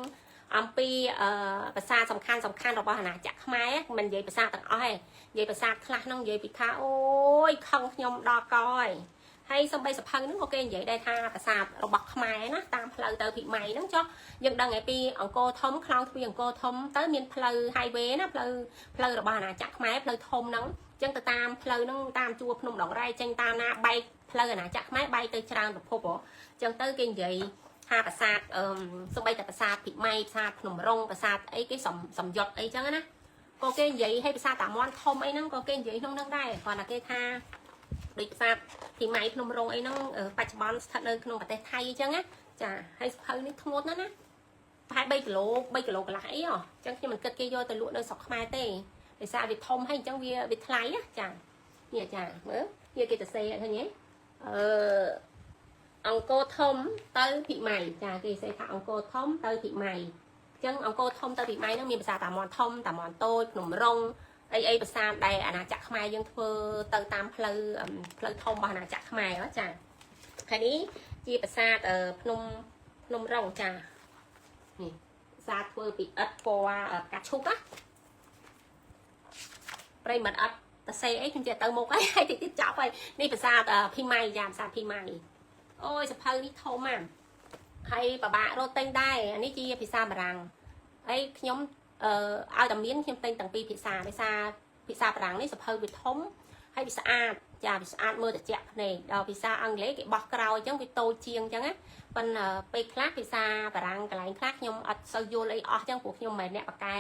អំពីអឺភាសាសំខាន់សំខាន់របស់អាណាចក្រខ្មែរមិននិយាយភាសាទាំងអស់ទេនិយាយភាសាខ្លះហ្នឹងនិយាយពីថាអូយខឹងខ្ញុំដល់កហើយហើយសំបីសភៅហ្នឹងក៏គេនិយាយដែរថាប្រាសាទរបស់ខ្មែរណាតាមផ្លូវទៅភិម័យហ្នឹងចុះយើងដឹងហើយពីអង្គរធំខ្លោងទ្វារអង្គរធំទៅមានផ្លូវ highway ណាផ្លូវផ្លូវរបស់អាណាចក្រខ្មែរផ្លូវធំហ្នឹងអញ្ចឹងទៅតាមផ្លូវហ្នឹងតាមជួរភ្នំដងរែកចេញតាមណាបែកផ្លូវអាណាចក្រខ្មែរបែកទៅច្រើនប្រភពហ៎អញ្ចឹងទៅគេនិយាយថាប្រាសាទអឺសំបីតែប្រាសាទភិម័យប្រាសាទភ្នំរងប្រាសាទអីគេសំសំយុត្តអីចឹងណាក៏គេនិយាយឲ្យប្រាសាទតាមាន់ធំអីហ្នឹងក៏គេនិយាយក្នុងហ្នឹងដែរគ្រាន់តែគេថាដូចប្រាសាទភិម័យភ្នំរងអីហ្នឹងបច្ចុប្បន្នស្ថិតនៅក្នុងប្រទេសថៃអញ្ចឹងណាចាហើយសភៅនេះធ្ងន់ណាស់ណាប្រហែល3គីឡូ3គីឡូកន្លះអីហ៎អញ្ចឹងខ្ញុំមិនគិតគេយកទៅលក់នៅស្រុកខ្មែរទេដោយសារវាធំហើយអញ្ចឹងវាវាថ្លៃណាចានេះចាមើលនេះគេទៅសេឃើញទេអឺអង្គរធំទៅភិម័យចាគេសេថាអង្គរធំទៅភិម័យអញ្ចឹងអង្គរធំទៅភិម័យហ្នឹងមានប្រាសាទតាមាន់ធំតាមាន់តូចភ្នំរងអីអីប្រាសាទដែលអាណាចក្រខ្មែរយើងធ្វើទៅតាមផ្លូវផ្លូវធំរបស់អាណាចក្រខ្មែរចាហើយនេះជាប្រាសាទភ្នំភ្នំរងចានេះប្រាសាទធ្វើពីឥដ្ឋពណ៌ផ្កាឈូកណាប្រិមិត្តអត់តសេអីខ្ញុំចេះទៅមុខហើយហើយតិចទៀតចប់ហើយនេះប្រាសាទភីម៉ៃចាប្រាសាទភីម៉ៃអូយសភៅនេះធំណាស់ហើយពិបាករកទិញដែរអានេះជាភាសាបារាំងហើយខ្ញុំអឺឲ្យតែមានខ្ញុំទិញទាំងពីរភាសាដោយសារភាសាបារាំងនេះសភៅវាធំហើយវាស្អាតចាវាស្អាតមើលត្រជាក់ភ្នែកដល់ភាសាអង់គ្លេសគេបោះក្រោយអញ្ចឹងវាតូចជាងអញ្ចឹងណាប៉ុន្តែពេលខ្លះភាសាបារាំងកន្លែងខ្លះខ្ញុំអត់សូវយល់អីអស់អញ្ចឹងព្រោះខ្ញុំមិនមែនអ្នកបកកែ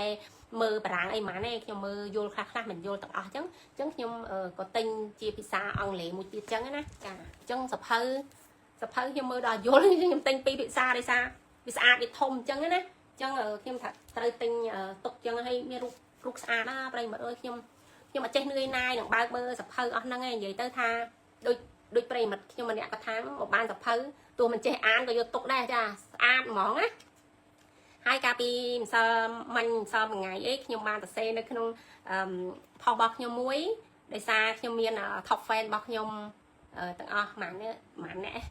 មើលបារាំងអីហ្មងទេខ្ញុំមើលយល់ខ្លះខ្លះមិនយល់ទាំងអស់អញ្ចឹងអញ្ចឹងខ្ញុំក៏ទិញជាភាសាអង់គ្លេសមួយទៀតអញ្ចឹងណាចាអញ្ចឹងសភៅសភៅខ្ញុំមើលដល់យល់ខ្ញុំទិញពីរភាសាដោយសារវាស្អាតវាធំអញ្ចឹងណាអញ្ចឹងខ្ញុំថាត្រូវទិញទុកអញ្ចឹងឲ្យមានរូបរូបស្អាតណាប្រិយមិត្តអើយខ្ញុំខ្ញុំអត់ចេះនឿយណាយនឹងបើកមើលសភៅអស់ហ្នឹងឯងនិយាយទៅថាដូចដូចប្រិយមិត្តខ្ញុំម្នាក់គាត់ថាមកបានសភៅទោះមិនចេះអានក៏យកទុកដែរចាស្អាតហ្មងណាហើយកាលពីម្សិលមិញម្សិលមួយថ្ងៃអីខ្ញុំបានសរសេរនៅក្នុងអឺផុសរបស់ខ្ញុំមួយដោយសារខ្ញុំមាន top fan របស់ខ្ញុំទាំងអស់ម៉ាននេះម៉ានអ្នក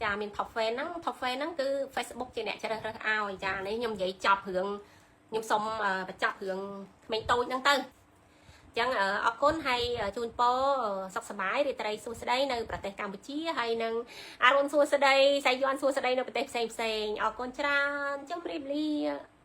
ចាមាន top fan ហ្នឹង top fan ហ្នឹងគឺ Facebook ជាអ្នកជ្រើសរើសឲ្យចានេះខ្ញុំនិយាយចប់រឿងខ្ញុំសុំបញ្ចប់រឿងក្មេងតូចហ្នឹងទៅចឹងអរគុណហើយជូនពរសុខសប្បាយរាត្រីសួស្តីនៅប្រទេសកម្ពុជាហើយនឹងអរុនសួស្តីសៃយ័នសួស្តីនៅប្រទេសផ្សេងផ្សេងអរគុណច្រើនជម្រាបលា។